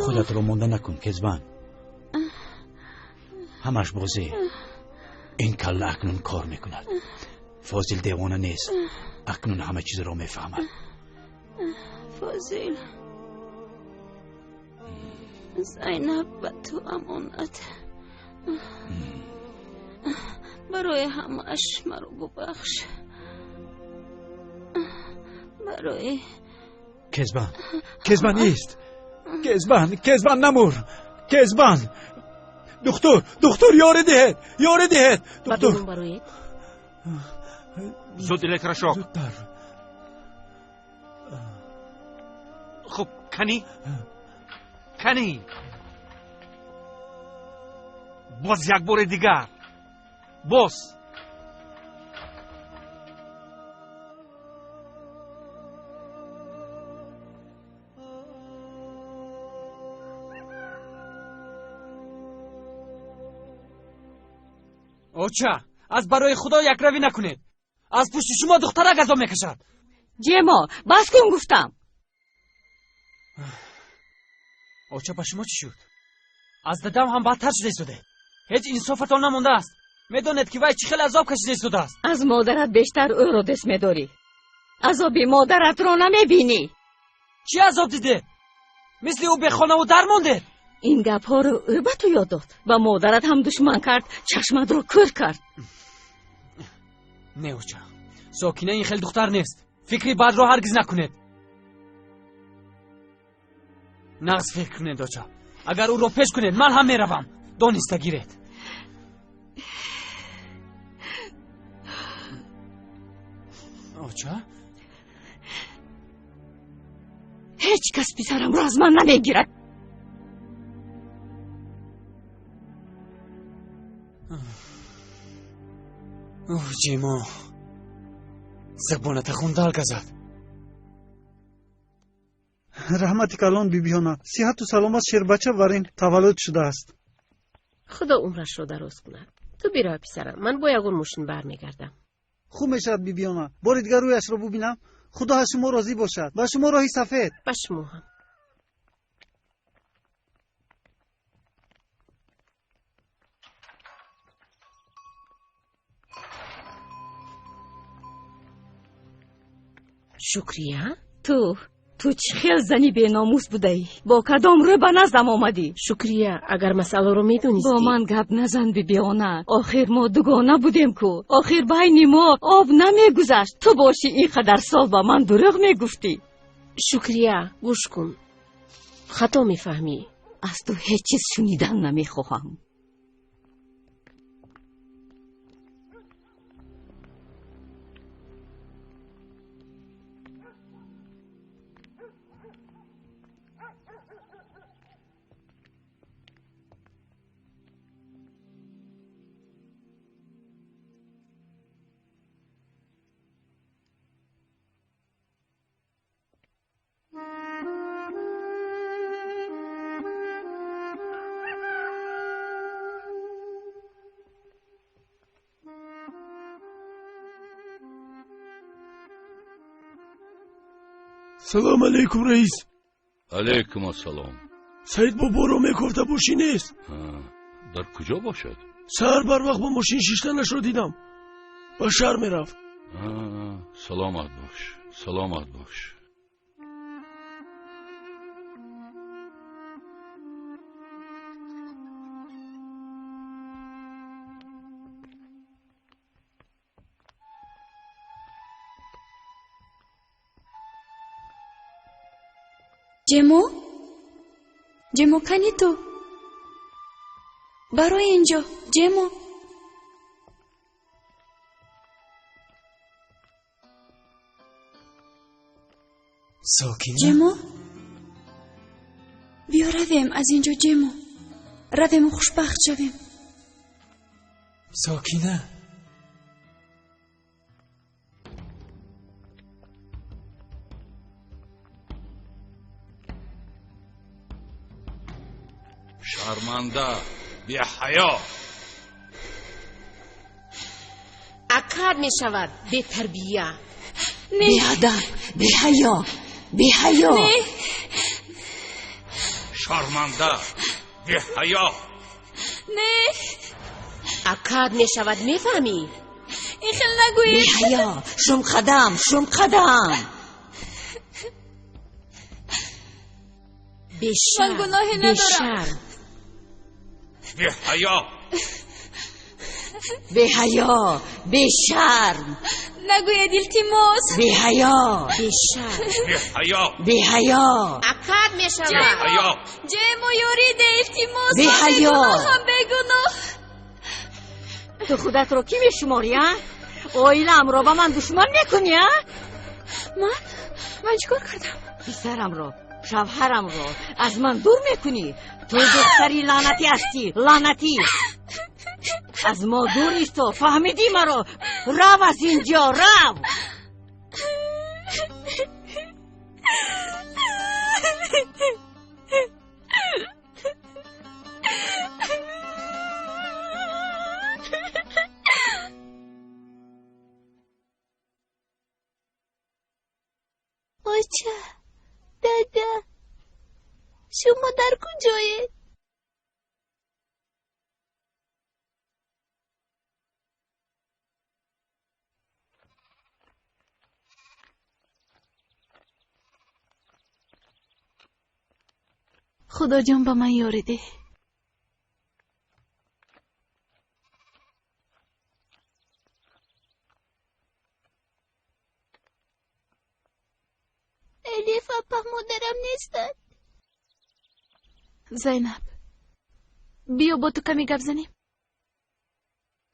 худатро монда накун, Кезбан. Ҳамаш бозӣ. Ин калла акнун кор мекунад. Фозил девона нест, акнун ҳама чизро мефаҳмад. Фозил, Зайнаб ба ту амонат. Барои ҳамааш маро бубахш. Барои Кезбан, Кезбан ист. Кезбан, Кезбан намур. Кезбан. Духтур, духтур, ёрӣ диҳед, ёрӣ диҳед. Духтур. Зуд электрошок. Зудтар. Хуб, кани? Кани? Боз як бори дигар. Боз. Оча, аз барои Худо якравӣ накунед. Аз пушти шумо духтарак азоб мекашад. Ҷемо, бас кун гуфтам. Оча, ба шумо чӣ шуд? Аз дадам ҳам бадтар шуда истодед. Ҳеҷ инсофатон намондааст. Медонед ки вай чӣ хел азоб кашида истодааст. Аз модарат бештар ӯро дӯст медорӣ. Азоби модаратро намебинӣ. Чӣ азоб дидед? Мисли ӯ бехонаву дар мондед. Ин гапҳоро ӯ ба ту ёд дод. Ба модарат ҳам душман кард, чашматро кӯр кард. Не, оча, Сокина ин хел духтар нест. Фикри бадро ҳаргиз накунед. Нағз фикр кунед, оча. Агар ӯро пеш кунед, ман ҳам меравам. Дониста гиред. Оча? Ҳеҷ кас писарамро аз ман намегирад. Оҳ, Ҷемо, забоната хундал газад. Раҳмати калон, бибиёна. Сиҳату саломат шербача варин таваллуд шудааст. Худо умрашро дароз кунад. Ту бирав, писарам, ман бо ягон мошин бармегардам. Хуб мешавад, бибиёна. Бори дигар рӯяшро бубинам. Худо аз шумо розӣ бошад. Ба шумо роҳи сафед. Ба шумо ҳам. Шукрия? Ту чӣ хел зани беномус будаӣ? Бо кадом рӯ ба наздам омадӣ? Шукрия, агар масъаларо медонистӣ. Бо ман гап назан, бибиона. Охир мо дугона будем ку. Охир байни мо об намегузашт. Ту бошӣ ин қадар сол ба ман дурӯғ мегуфтӣ. Шукрия, гӯш кун. Хато мефаҳмӣ. Аз ту ҳеҷ чиз шунидан намехоҳам. Салом алейкум, раис. Алейкум ассалом. Саид боборо мекофта бошӣ нест? Дар куҷо бошад? Саҳар барвақт ба мошин шиштанашро дидам. Ба шаҳр мерафт. Саломат бош, саломат бош. Ҷемо? Ҷемо, кани ту? Барои инҷо, Ҷемо. Сокина? Ҷемо? Биё равем аз инҷо, Ҷемо. Равему хушбахт шавем. Сокина? Шарманда, беҳаё. Акад мешавад, бетарбия. Беадаб, беҳаё, беҳаё. Шарманда, беҳаё. Не. Акад мешавад, мефаҳмӣ? Ин хел нагӯед. Беҳаё, шумқадам, шумқадам. Бешарм, Ман гуноҳе надорам. бешарм. Беҳаё. Беҳаё, бешарм. Нагӯед, илтимос. Беҳаё, бешарм. Беҳаё. Беҳаё. Акад мешавад. Беҳаё. Ҷемо, ёрӣ де, илтимос. Ман Беҳаё. бегуноҳам, бегуноҳ. Ту худатро кӣ мешуморӣ, а? Оилаамро ба ман душман мекунӣ, а? Ман? Ман чӣ кор кардам? Писарамро, шавҳарамро аз ман дур мекунӣ? Ту духтари лаънатӣ ҳастӣ, лаънатӣ. Аз мо дур исто, фаҳмидӣ маро? Рав аз инҷо, рав! Оча, дада, шумо дар куҷоед? Худоҷон, ба ман ёрӣ деҳ. Элиф апа, модарам нестанд. Зайнаб, биё бо ту каме гап занем.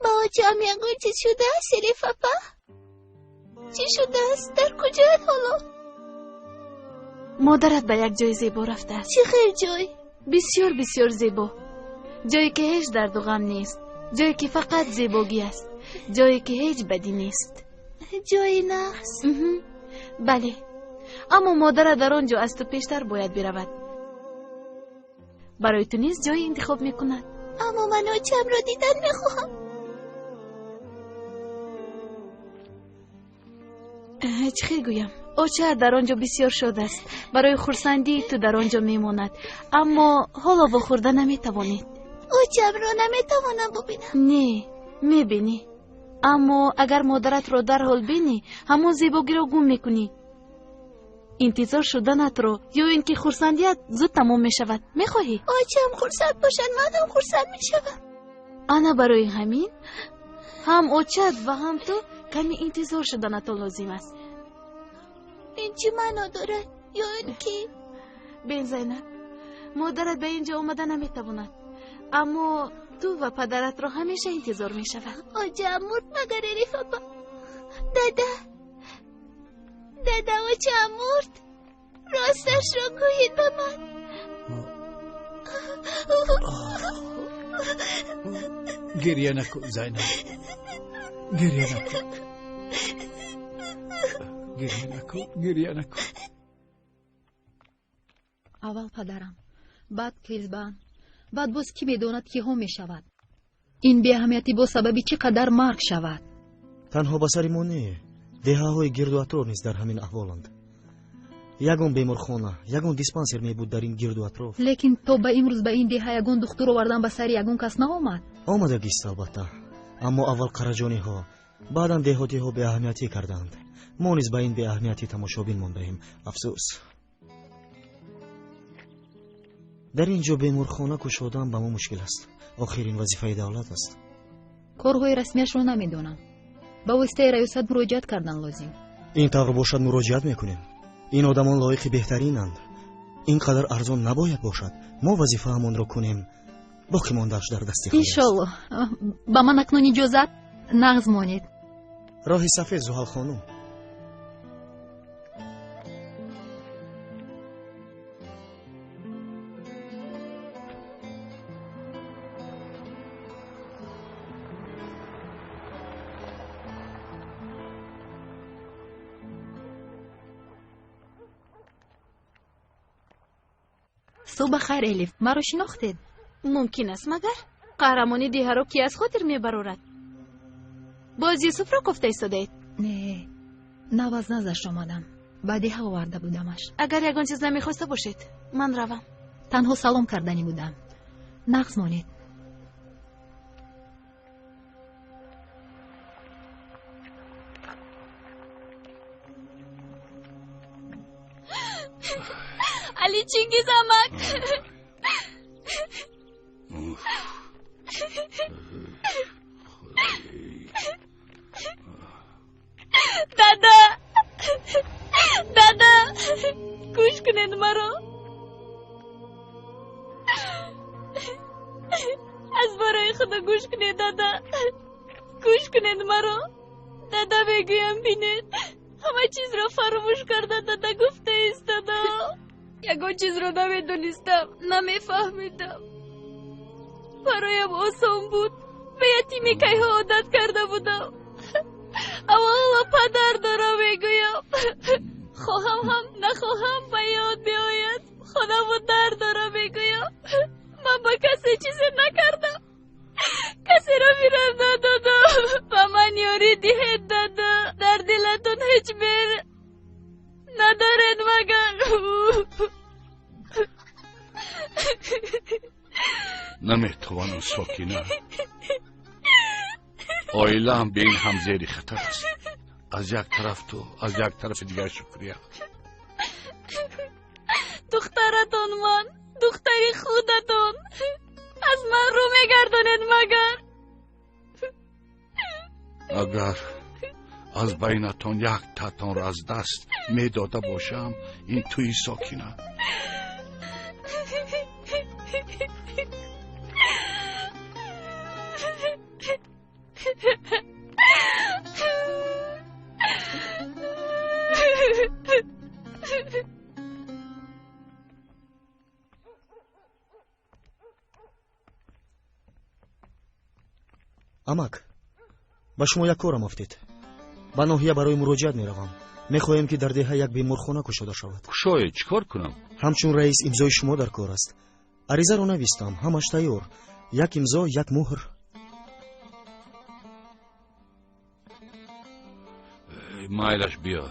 Ба очаам ягон чиз шудааст, Элиф апа? Чӣ шудааст? Дар куҷояд ҳоло? Модарат ба як ҷои зебо рафтааст. Чӣ хел ҷой? Бисёр бисёр зебо. Ҷое ки ҳеҷ дарду ғам нест, ҷое ки фақат зебогӣ аст, ҷое ки ҳеҷ бадӣ нест. Ҷои нағз. Бале, аммо модарат дар он ҷо аз ту пештар бояд биравад. Барои ту низ ҷое интихоб мекунад. Аммо ман очаамро дидан мехоҳам. Чӣ хел гӯям, очаат дар он ҷо бисёр шод аст, барои хурсандии ту дар он ҷо мемонад, аммо ҳоло вохӯрда наметавонед. Очаамро наметавонам бубинам? Не, мебинӣ, аммо агар модаратро дарҳол бинӣ, ҳамон зебогиро гум мекунӣ. Интизор шуданатро ё ин ки хурсандият зуд тамом мешавад. Мехоҳӣ? Очаам хурсанд бошад, манам хурсанд мешавам. Ана барои ҳамин ҳам очаат ва ҳам ту каме интизор шуданатон лозим аст. Ин чӣ маъно дорад? Ё ин ки Бин, Зайнаб, модарат ба ин ҷо омада наметавонад, аммо ту ва падаратро ҳамеша интизор мешавад. Очаам мурд магар, Элиф апа? Дада, дада, очаам мурд? Росташро гӯед ба ман. Гирья накун, Зайнаб, гирья накун, гирья накун, гирья накун. Аввал падарам, баъд Кезбан, баъд боз кӣ медонад киҳо мешавад. Ин беаҳамиятӣ боз сабаби чӣ қадар марг шавад. Танҳо ба сари мо не, деҳаҳои гирду атроф низ дар ҳамин аҳволанд. Ягон беморхона, ягон диспансер мебуд дар ин гирду атроф. Лекин то ба имрӯз ба ин деҳа ягон духтур овардан ба сари ягон кас наомад. Омадагист албатта, аммо аввал қараҷониҳо, баъдан деҳотиҳо беаҳамиятӣ карданд. Мо низ ба ин беаҳамиятӣ тамошобин мондаем. Афсӯс, дар ин ҷо беморхона кушодан ба мо мушкил аст. Охир ин вазифаи давлат аст. Корҳои расмияшро намедонам. Ба воситаи раёсат муроҷиат кардан лозим. Ин тавр бошад, муроҷиат мекунем. Ин одамон лоиқи беҳтаринанд. Ин қадар арзон набояд бошад. Мо вазифаамонро кунем, Боқӣ мондааш дар дасти Худост. Иншоллоҳ. Ба ман акнун иҷозат, нағз монед. Роҳи сафед, Зуҳал хонум. Субҳ бахайр, Элиф. Маро шинохтед? Мумкин аст, магар? Қаҳрамони деҳаро ки аз хотир мебарорад? Боз Юсуфро кофта истодаед? Не, нав аз наздаш омадам. Ба деҳа оварда будамаш. Агар ягон чиз намехоста бошед, ман равам. Танҳо салом карданӣ будам. Нағз монед. Али Чингиз амак. Дада, дада, гӯш кунед маро. Аз барои Худо гӯш кунед, дада. Гӯш кунед маро. Дада мегӯям, бинед. Ҳама чизро фаромӯш карда дада гуфта истода. Ягон чизро намедонистам, намефаҳмидам. Бароям осон буд. Ба ятими кайҳо одат карда будам. Аммо ҳоло падар дорам, мегӯям. Хоҳам ҳам нахоҳам ба ёд меояд. Хонаму дар дорам, мегӯям. Ман ба касе чизе накардам. Касеро фиреб надодам. Ба ман ёрӣ диҳед, дада. Дар дилатон ҳеҷ меҳр надоред магар? Наметавонам, Сокина. Оилаам бе ин ҳам зери хатар аст. Аз як тараф ту, аз як тарафи дигар Шукрия. Духтаратон ман, духтари худатон. Аз ман рӯ мегардонед магар? Агар аз байнатон як татонро аз даст медода бошам, ин туи, Сокина. Амак, ба шумо як корам афтед. Ба ноҳия барои муроҷиат меравам. Мехоҳем, ки дар деҳа як беморхона кушода шавад. Кушоед, чӣ кор кунам? Ҳамчун раис имзои шумо дар кор аст. Аризаро навистам, ҳамаш тайёр. Як имзо, як муҳр. Майлаш, биё.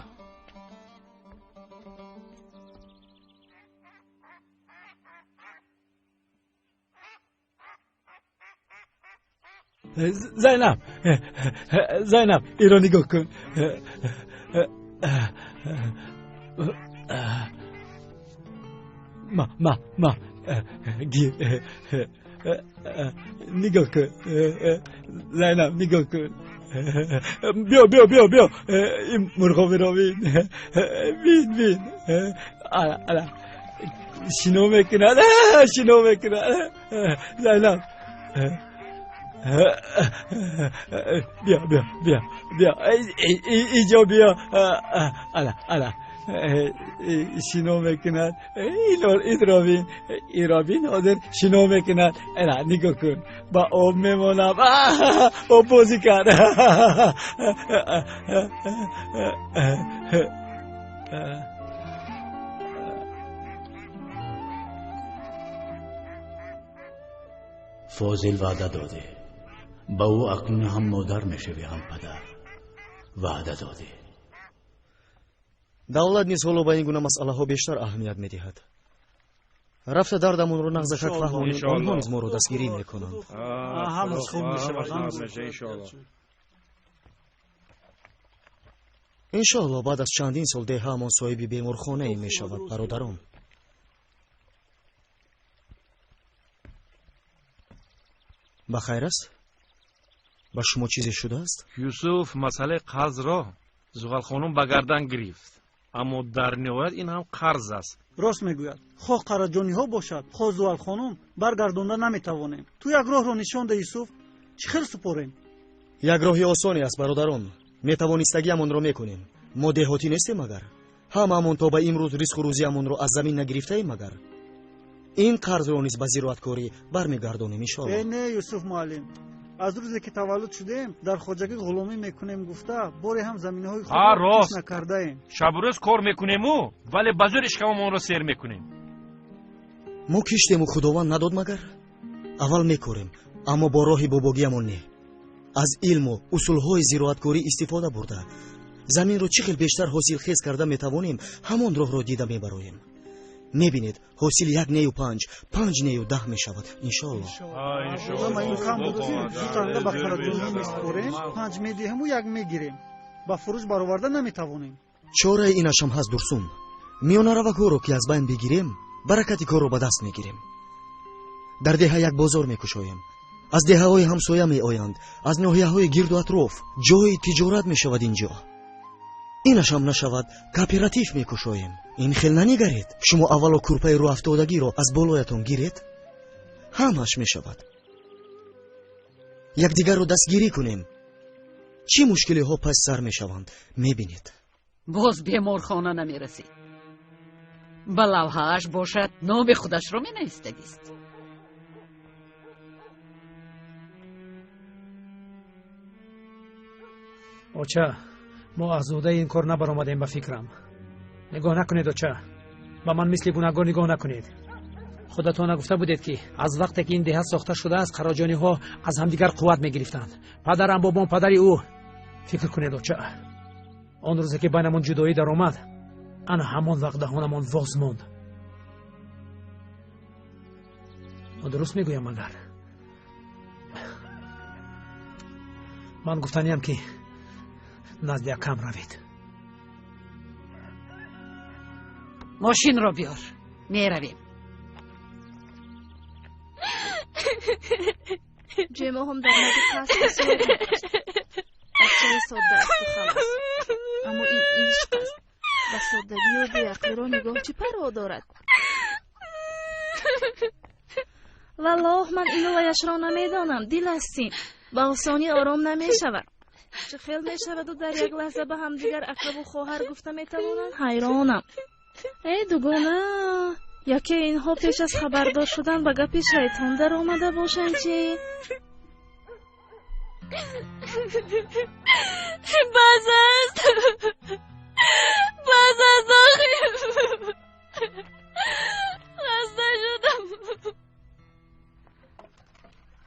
Зайнаб, Зайнаб, инро нигоҳ кун. Ма, ма, ма, гир. Нигоҳ кун. Зайнаб, нигоҳ кун. Биё, биё, биё, биё. Ин мурғобиро бин. Бин, бин. Ала, ала. Шино мекунад, шино мекунад. Зайнаб. Биё, биё, биё, биё, инҷо биё. Ала, ала, шино мекунад. Инро бин, инро бин, ҳозир шино мекунад. Ана, нигоҳ кун, ба об мемонам. Об бозӣ кард. Фозил, ваъда додӣ. Ба ӯ акнун ҳам модар мешавӣ, ҳам падар. Ваъда додӣ. Давлат низ ҳоло ба ин гуна масъалаҳо бештар аҳамият медиҳад. Рафта дардамонро нағзакак фаҳмонем, онҳо низ моро дастгирӣ мекунанд. Ҳамаш хуб мешавад. Иншоалло, баъд аз чандин сол деҳаамон соҳиби беморхонае мешавад, бародарон. Ба хайр аст? Ба шумо чизе шудааст? Юсуф масъалаи қарзро Зуғалхонум ба гардан гирифт, аммо дар ниҳоят ин ҳам қарз аст. Рост мегӯяд, хоҳ Қараҷониҳо бошад, хоҳ Зуҳалхонум, баргардонда наметавонем. Ту як роҳро нишон де, Юсуф, чӣ хел супорем? Як роҳи осоне аст, бародарон. Метавонистагиамонро мекунем. Мо деҳотӣ нестем магар? Ҳамаамон то ба имрӯз ризқу рӯзиамонро аз замин нагирифтаем магар? Ин қарзро низ ба зироаткорӣ бармегардонем, иншоалло. Э не, Юсуф муаллим, аз рӯзе ки таваллуд шудем дар хоҷагӣ ғуломӣ мекунем гуфта боре ҳам заминаҳои худро кишт накардаем. Шабу рӯз кор мекунему, вале ба зӯр ишкамамонро сер мекунем. Мо киштему Худованд надод магар? Аввал мекорем, аммо бо роҳи бобогиамон не. Аз илму усулҳои зироаткорӣ истифода бурда заминро чӣ хел бештар ҳосилхез карда метавонем, ҳамон роҳро дида мебароем. Мебинед, ҳосил 1 нею 5, 5 нею 10 мешавад, иншоалло. Ама ин кам буд, ки ду танга ба Қараҷонӣ месупорем, 5 медиҳему 1 мегирем. Ба фурӯш бароварда наметавонем. Чораи инашам ҳаст, Дурсун. Миёнаравакҳоро ки аз байн бигирем, баракати корро ба даст мегирем. Дар деҳа як бозор мекушоем. Аз деҳаҳои ҳамсоя меоянд, аз ноҳияҳои гирду атроф. Ҷои тиҷорат мешавад инҷо. Инашам нашавад, кооператив мекушоем. Ин хел нанигаред. Шумо аввало курпаи рӯафтодагиро аз болоятон гиред, ҳамаш мешавад. Якдигарро дастгирӣ кунем. Чӣ мушкилиҳо пас сар мешаванд, мебинед. Боз беморхона намерасид. Ба лавҳааш бошад, номи худашро менавистагист. Оча, мо аз уҳдаи ин кор набаромадем ба фикрам. Нигоҳ накунед, оча. Ба ман мисли гунаҳгор нигоҳ накунед. Худатон нагуфта будед, ки аз вақте ки ин деҳа сохта шудааст, Қараҷониҳо аз ҳамдигар қувват мегирифтанд. Падарам, бобом, падари ӯ. Фикр кунед, оча. Он рӯзе ки байнамон ҷудоӣ даромад, ана ҳамон вақт даҳонамон воз монд. Дуруст мегӯям магар? Ман гуфтаниям, ки назди акам равед. Мошинро биёр, меравем. Ҷемоҳам дар нади кас бисёр мекашт. Бачаи содда асту халос. Аммо ин ишқ аст. Ба соддагию беақлиро нигоҳ чӣ парво дорад? Валлоҳ, ман ину ваяшро намедонам. Дил астин. Ба осонӣ ором намешавад. Чӣ хел мешаваду дар як лаҳза ба ҳамдигар акаву хоҳар гуфта метавонанд? Ҳайронам. Эй дугона, яке инҳо пеш аз хабардор шудан ба гапи шайтон даромада бошанд чӣ? Бас аст, бас аст, охир хаста шудам.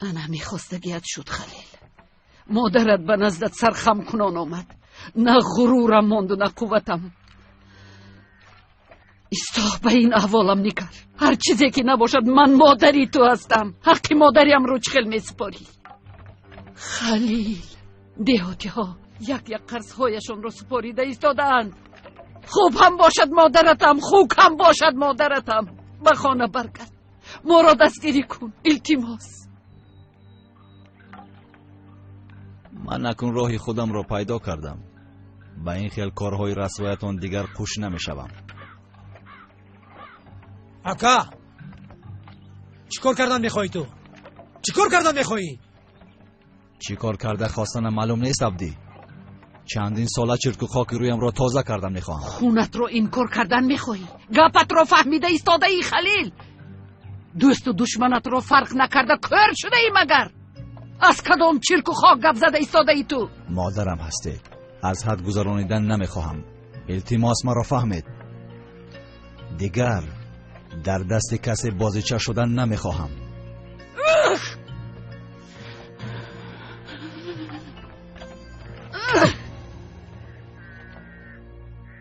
Ана мехостагият шуд, Халил. Модарат ба наздат сархам кунон омад. На ғурурам монду, на қувватам. Исто, ба ин аҳволам нигар. Ҳар чизе ки набошад, ман модари ту ҳастам. Ҳаққи модариамро чӣ хел месупорӣ? Халил, деҳотиҳо як як қарзҳояшонро супорида истодаанд. Хуб ҳам бошад модаратам, хук ҳам бошад модаратам. Ба хона баргард, моро дастгирӣ кун, илтимос. Ман акнун роҳи худамро пайдо кардам. Ба ин хел корҳои расвоятон дигар қуш намешавам. Ака, чӣ кор кардан мехоҳӣ ту? Чӣ кор кардан мехоҳӣ? Чӣ кор карда хостанам маълум нест, Абдӣ. Чандин сола чирку хоки рӯямро тоза кардан мехоҳам. Хунатро инкор кардан мехоҳӣ? Гапатро фаҳмида истодаӣ, Халил? Дӯсту душманатро фарқ накарда кӯр шудаӣ магар? Аз кадом чирку хок гап зада истодаӣ ту? Модарам ҳастед. Аз ҳад гузаронидан намехоҳам. Илтимос, маро фаҳмед. Дигар дар дасти касе бозича шудан намехоҳам.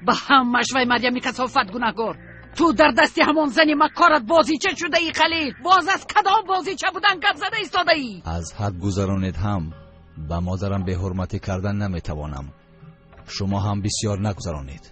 Ба ҳамаш вай Марьями касофат гунаҳгор. Ту дар дасти ҳамон зани маккорат бозича шудаӣ, Халил. Боз аз кадом бозича будан гап зада истодаӣ? Аз ҳад гузаронед ҳам ба модарам беҳурматӣ кардан наметавонам. Шумо ҳам бисёр нагузаронед.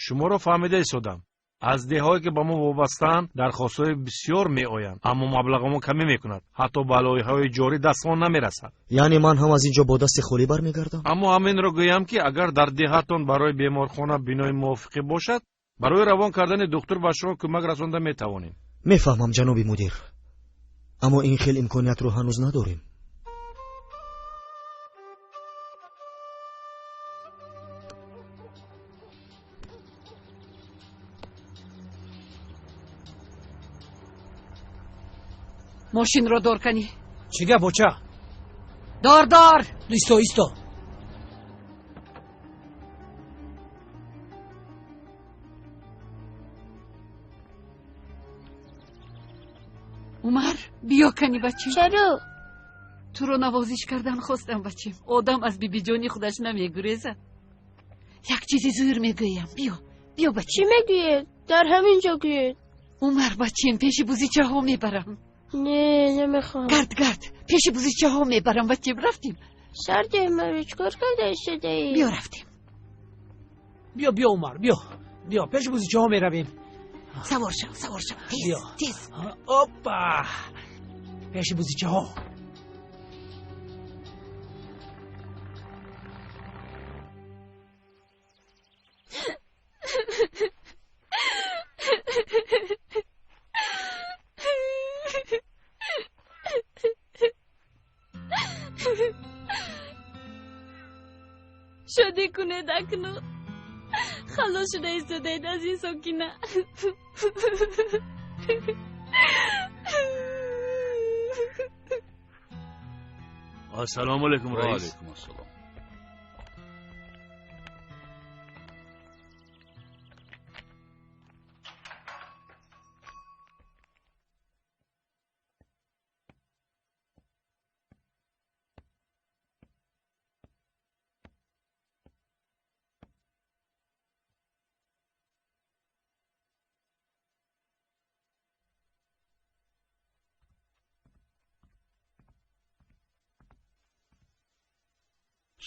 Шуморо фаҳмида истодам. Аз деҳҳое ки ба мо вобастаанд дархостҳои бисёр меоянд, аммо маблағамон камӣ мекунад. Ҳатто ба лоиҳаҳои ҷорӣ дастмон намерасад. Яъне ман ҳам аз ин ҷо бо дасти холӣ бармегардам? Аммо ҳаминро гӯям, ки агар дар деҳатон барои беморхона бинои мувофиқӣ бошад, барои равон кардани духтур ба шумо кӯмак расонда метавонем. Мефаҳмам, ҷаноби мудир, аммо ин хел имкониятро ҳанӯз надорем. Мошинро дор кани. Чӣ гап, оча? Дор, дор. Исто, исто. Умар, биё кани, бачем. Чаро? Туро навозиш кардан хостам, бачем. Одам аз бибиҷони худаш намегурезад. Як чизи зӯр мегӯям. Биё, биё, бачем. Чӣ мегӯед? Дар ҳамин ҷо гӯед. Умар, бачем, пеши бузичаҳо мебарам. Не, намехоҳам. Гард, гард, пеши бузичаҳо мебарам, бачем. Рафтем. Сарде, маро чикор карда истодаӣ? Биё, рафтем. Биё, биё, Умар, биё, биё, пеши бузичаҳо меравем. Савор шав, савор шав, тез, тез. Опа, пеши бузичаҳо. Шодӣ кунед акнун. Халос шуда истодаед аз ин Сокина. Ассалому алайкум, раис. Ва алайкум ассалом.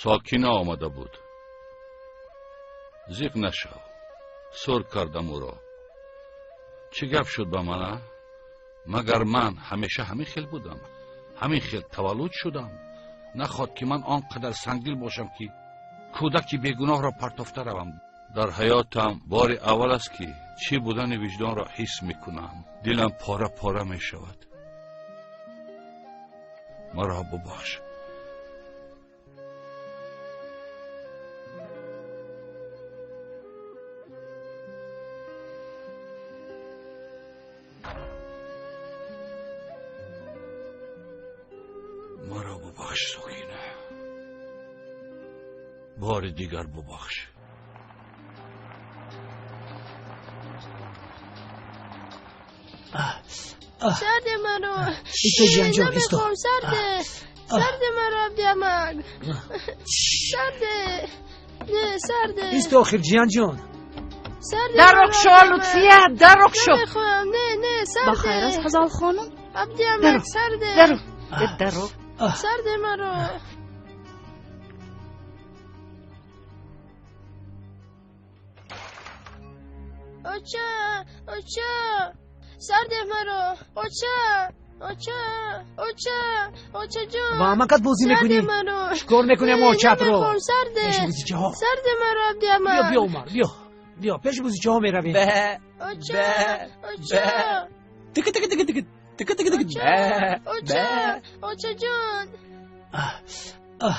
Сокина омада буд. Зиқ нашав. Сур кардам ӯро. Чӣ гап шуд ба мана? Магар ман ҳамеша ҳамин хел будам? Ҳамин хел таваллуд шудам? Нахоҳад ки ман он қадар сангдил бошам, ки кӯдаки бегуноҳро партофта равам. Дар ҳаётам бори аввал аст, ки чӣ будани виҷдонро ҳис мекунам. Дилам пора пора мешавад. Маро бубахш. Маро бубахш, Сокина. Бори дигар бубахш. Сарде маро. Исто, ҷиянҷон, исто. Намехоҳам, сарде. Сарде маро, Абдиамак. Сарде. Не, сарде. Исто, охир, ҷиянҷон. Сарде Дарок маро, шо, Абдиамак. Лутфия, дарок шо. Намехоҳам, не, не, сарде. Ба хайр аст, Ҳазал хонум? Абдиамак, Дарок, сарде. дарок, дарок. Сарде маро. Оча, оча, сарде маро. Оча, оча, оча, очаҷон. Ба амакат бозӣ мекунӣ? Сарде маро. Чӣ кор мекунӣ ама очатро? Намехоҳам, сарде. Пеши бузичаҳо. Сарде маро, Абдиамак. Биё, биё, Умар, биё, биё, пеши бузичаҳо меравем. Оча, оча. Тик тик тик тик тик тик тик. Оча, очаҷон.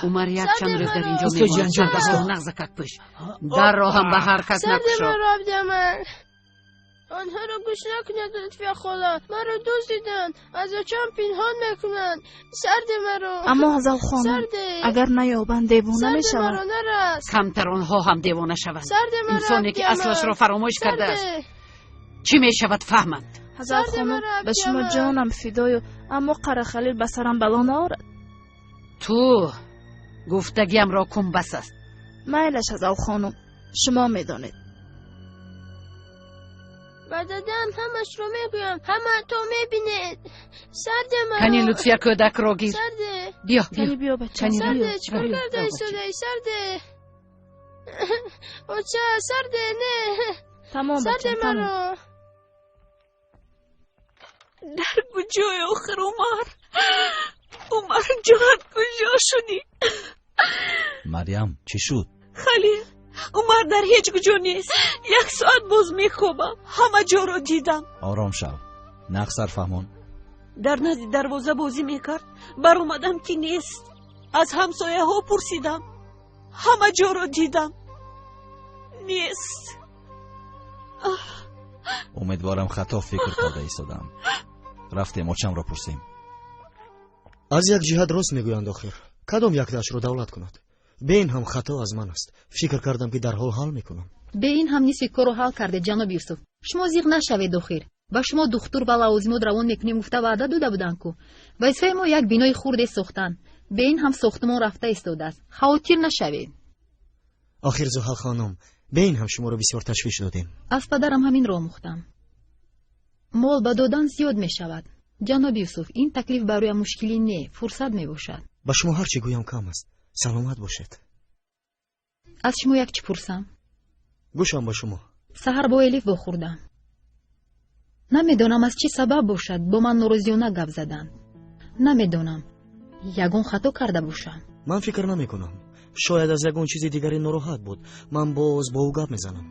Умар якчанд рӯз дар инҷо Исто, мемонад. ҷиянҷон, исто. Сардаҳо нағзакак пӯш. Дарро ҳам ба ҳар кас Сарде накушо. маро, Абдиамак. Онҳоро гӯш накунед, Лутфия хола. Маро дуздиданд, аз очам пинҳон мекунанд. Сарде маро. Аммо Ҳазал хонум, Сарде. агар наёбанд, девона Сарде мешавад. маро, нарас. Камтар онҳо ҳам девона шаванд. Сарде маро, Инсоне ки Абдиамак. аслашро фаромӯш кардааст, Сарде. чӣ мешавад фаҳманд. Ҳазал Сарде хонум, маро, ба шумо Абдиамак. ҷонам фидою, аммо Қарахалил ба сарам бало наорад. Ту гуфтагиамро кун, бас аст. Майлаш, Ҳазал хонум, шумо медонед. Ба дадам ҳамашро мегӯям, ҳама то мебинед. Сарде маро. Кани, Лутфия, кӯдакро гир. Сарде. Биё, Кани биё. биё, бача. Кани, Сарде, биё. чӣ кор Биё, карда биё, истодаӣ? Сарде. Оча, сарде, не. Тамом Сарде маро. Дар куҷои охир Умар? Умар ҷон, куҷо шудӣ? Марьям, чӣ шуд? Халил, Умар дар ҳеҷ куҷо нест. Як соат боз мехобам. Ҳама ҷоро дидам. Ором шав. Нақш сарфаҳмон. Дар назди дарвоза бозӣ мекард. Баромадам ки нест. Аз ҳамсояҳо пурсидам. Ҳама ҷоро дидам. Нест. Умедворам хато фикр карда истодам. Рафтем очамро пурсем. Аз як ҷиҳат рост мегӯянд охир. Кадом яктаашро давлат кунад? Бе ин ҳам хато аз ман аст. Фикр кардам ки дарҳол ҳал мекунам. Бе ин ҳам нисфи корро ҳал карде, ҷаноби Юсуф. Шумо зиқ нашавед охир. Ба шумо духтур ва лавозимот равон мекунем гуфта ваъда дода буданд ку. Вазифаи мо як бинои хурде сохтан. Бе ин ҳам сохтмон рафта истодааст. Хавотир нашавед. Охир Зуҳал хонум, бе ин ҳам шуморо бисёр ташвиш додем. Аз падарам ҳаминро омӯхтам. Мол ба додан зиёд мешавад. Ҷаноби Юсуф, ин таклиф бароям мушкилӣ не, фурсат мебошад. Ба шумо ҳар чӣ гӯям кам аст. Саломат бошед. Аз шумо як чӣ пурсам? Гӯшам ба шумо. Саҳар бо Элиф вохӯрдам. Намедонам аз чӣ сабаб бошад бо ман норозиёна гап заданд. Намедонам, ягон хато карда бошам. Ман фикр намекунам. Шояд аз ягон чизи дигаре нороҳат буд. Ман боз бо ӯ гап мезанам.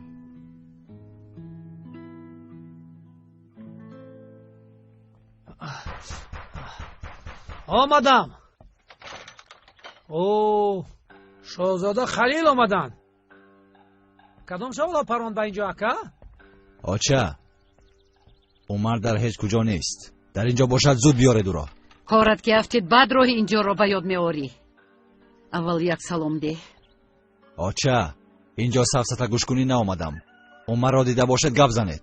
Омадам. О, шоҳзода Халил омаданд. Кадом шавола паронд ба инҷо, ака? Оча, Умар дар ҳеҷ куҷо нест. Дар инҷо бошад, зуд биёред ӯро. Корат ки афтид, баъд роҳи инҷоро ба ёд меорӣ. Аввал як салом деҳ. Оча, инҷо сафсата гӯшкунӣ наомадам. Умарро дида бошед, гап занед.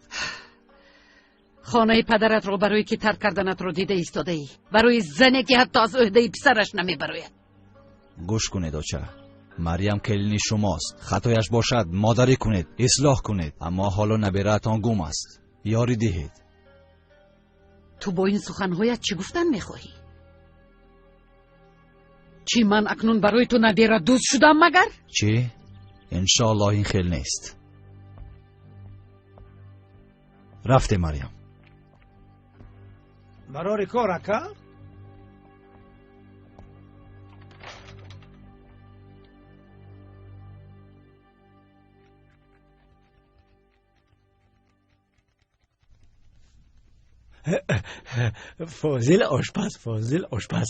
Хонаи падаратро барои ки тарк карданатро дида истодаӣ. Барои зане ки ҳатто аз ӯҳдаи писараш намебарояд. Гӯш кунед, оча. Марьям келини шумост. Хатояш бошад, модарӣ кунед, ислоҳ кунед. Аммо ҳоло набираатон гум аст. Ёрӣ диҳед. Ту бо ин суханҳоят чӣ гуфтан мехоҳӣ? Чӣ ман акнун барои ту набира дӯст шудам магар? Чӣ? Иншоаллоҳ ин хел нест. Рафтем, Марьям. Барори кор, ака? Фозил ошпаз, Фозил ошпаз.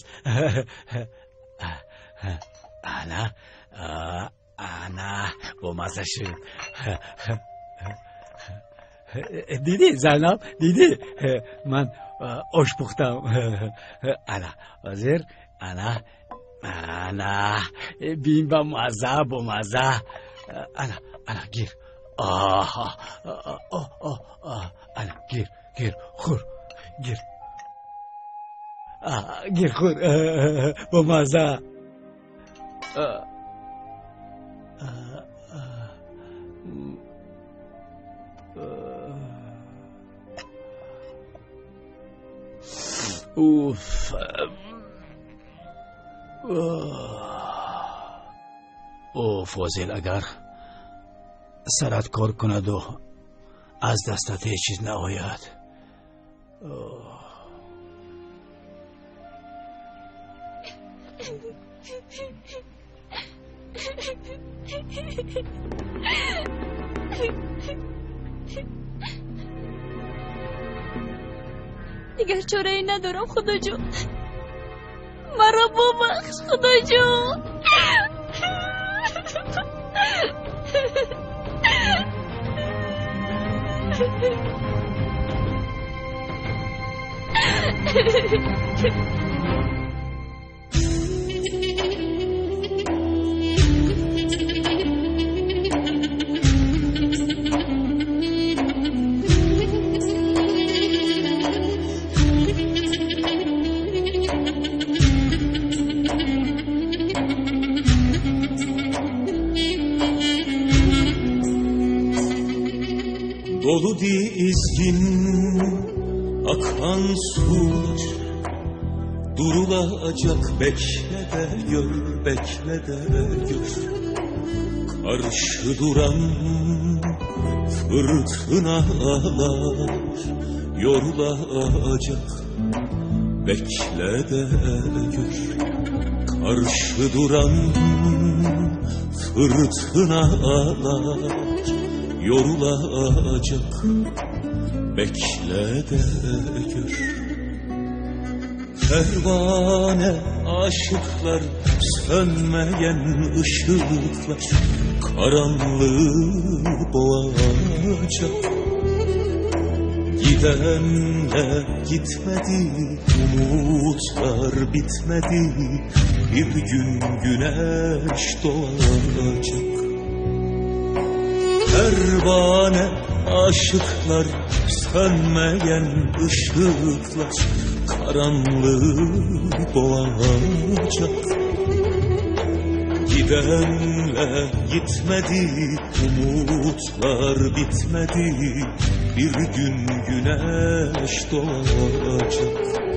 Ана, ана, бомазза шуд. Дидӣ, Зайнаб, дидӣ? Ман ош пухтам. Ана, ҳозир, ана, ана, бин ба мазза, бомазза. Ана, ана, гир. Ана, гир, гир, хӯр, гир. Гир, хӯр, бомазза. Уф. О, Фозил, агар сарат кор кунаду аз дастат ҳеҷ чиз наояд. Дигар чорае надорам, Худоҷон. Маро бубахш, Худоҷон. Dolu dizgin akan sular durulacak, bekle de gör, bekle de gör. Karşı duran Fırtınalar yorulacak. Bekle de gör, karşı duran fırtınalar yorulacak. Bekle de gör. Pervane aşıklar, sönmeyen ışıklar karanlığı boğacak. Gidenler gitmedi, umutlar bitmedi, bir gün güneş doğacak. Pervane aşıklar, sönmeyen ışıklar karanlığı boğacak. Gidenler gitmedi, umutlar bitmedi, bir gün güneş doğacak.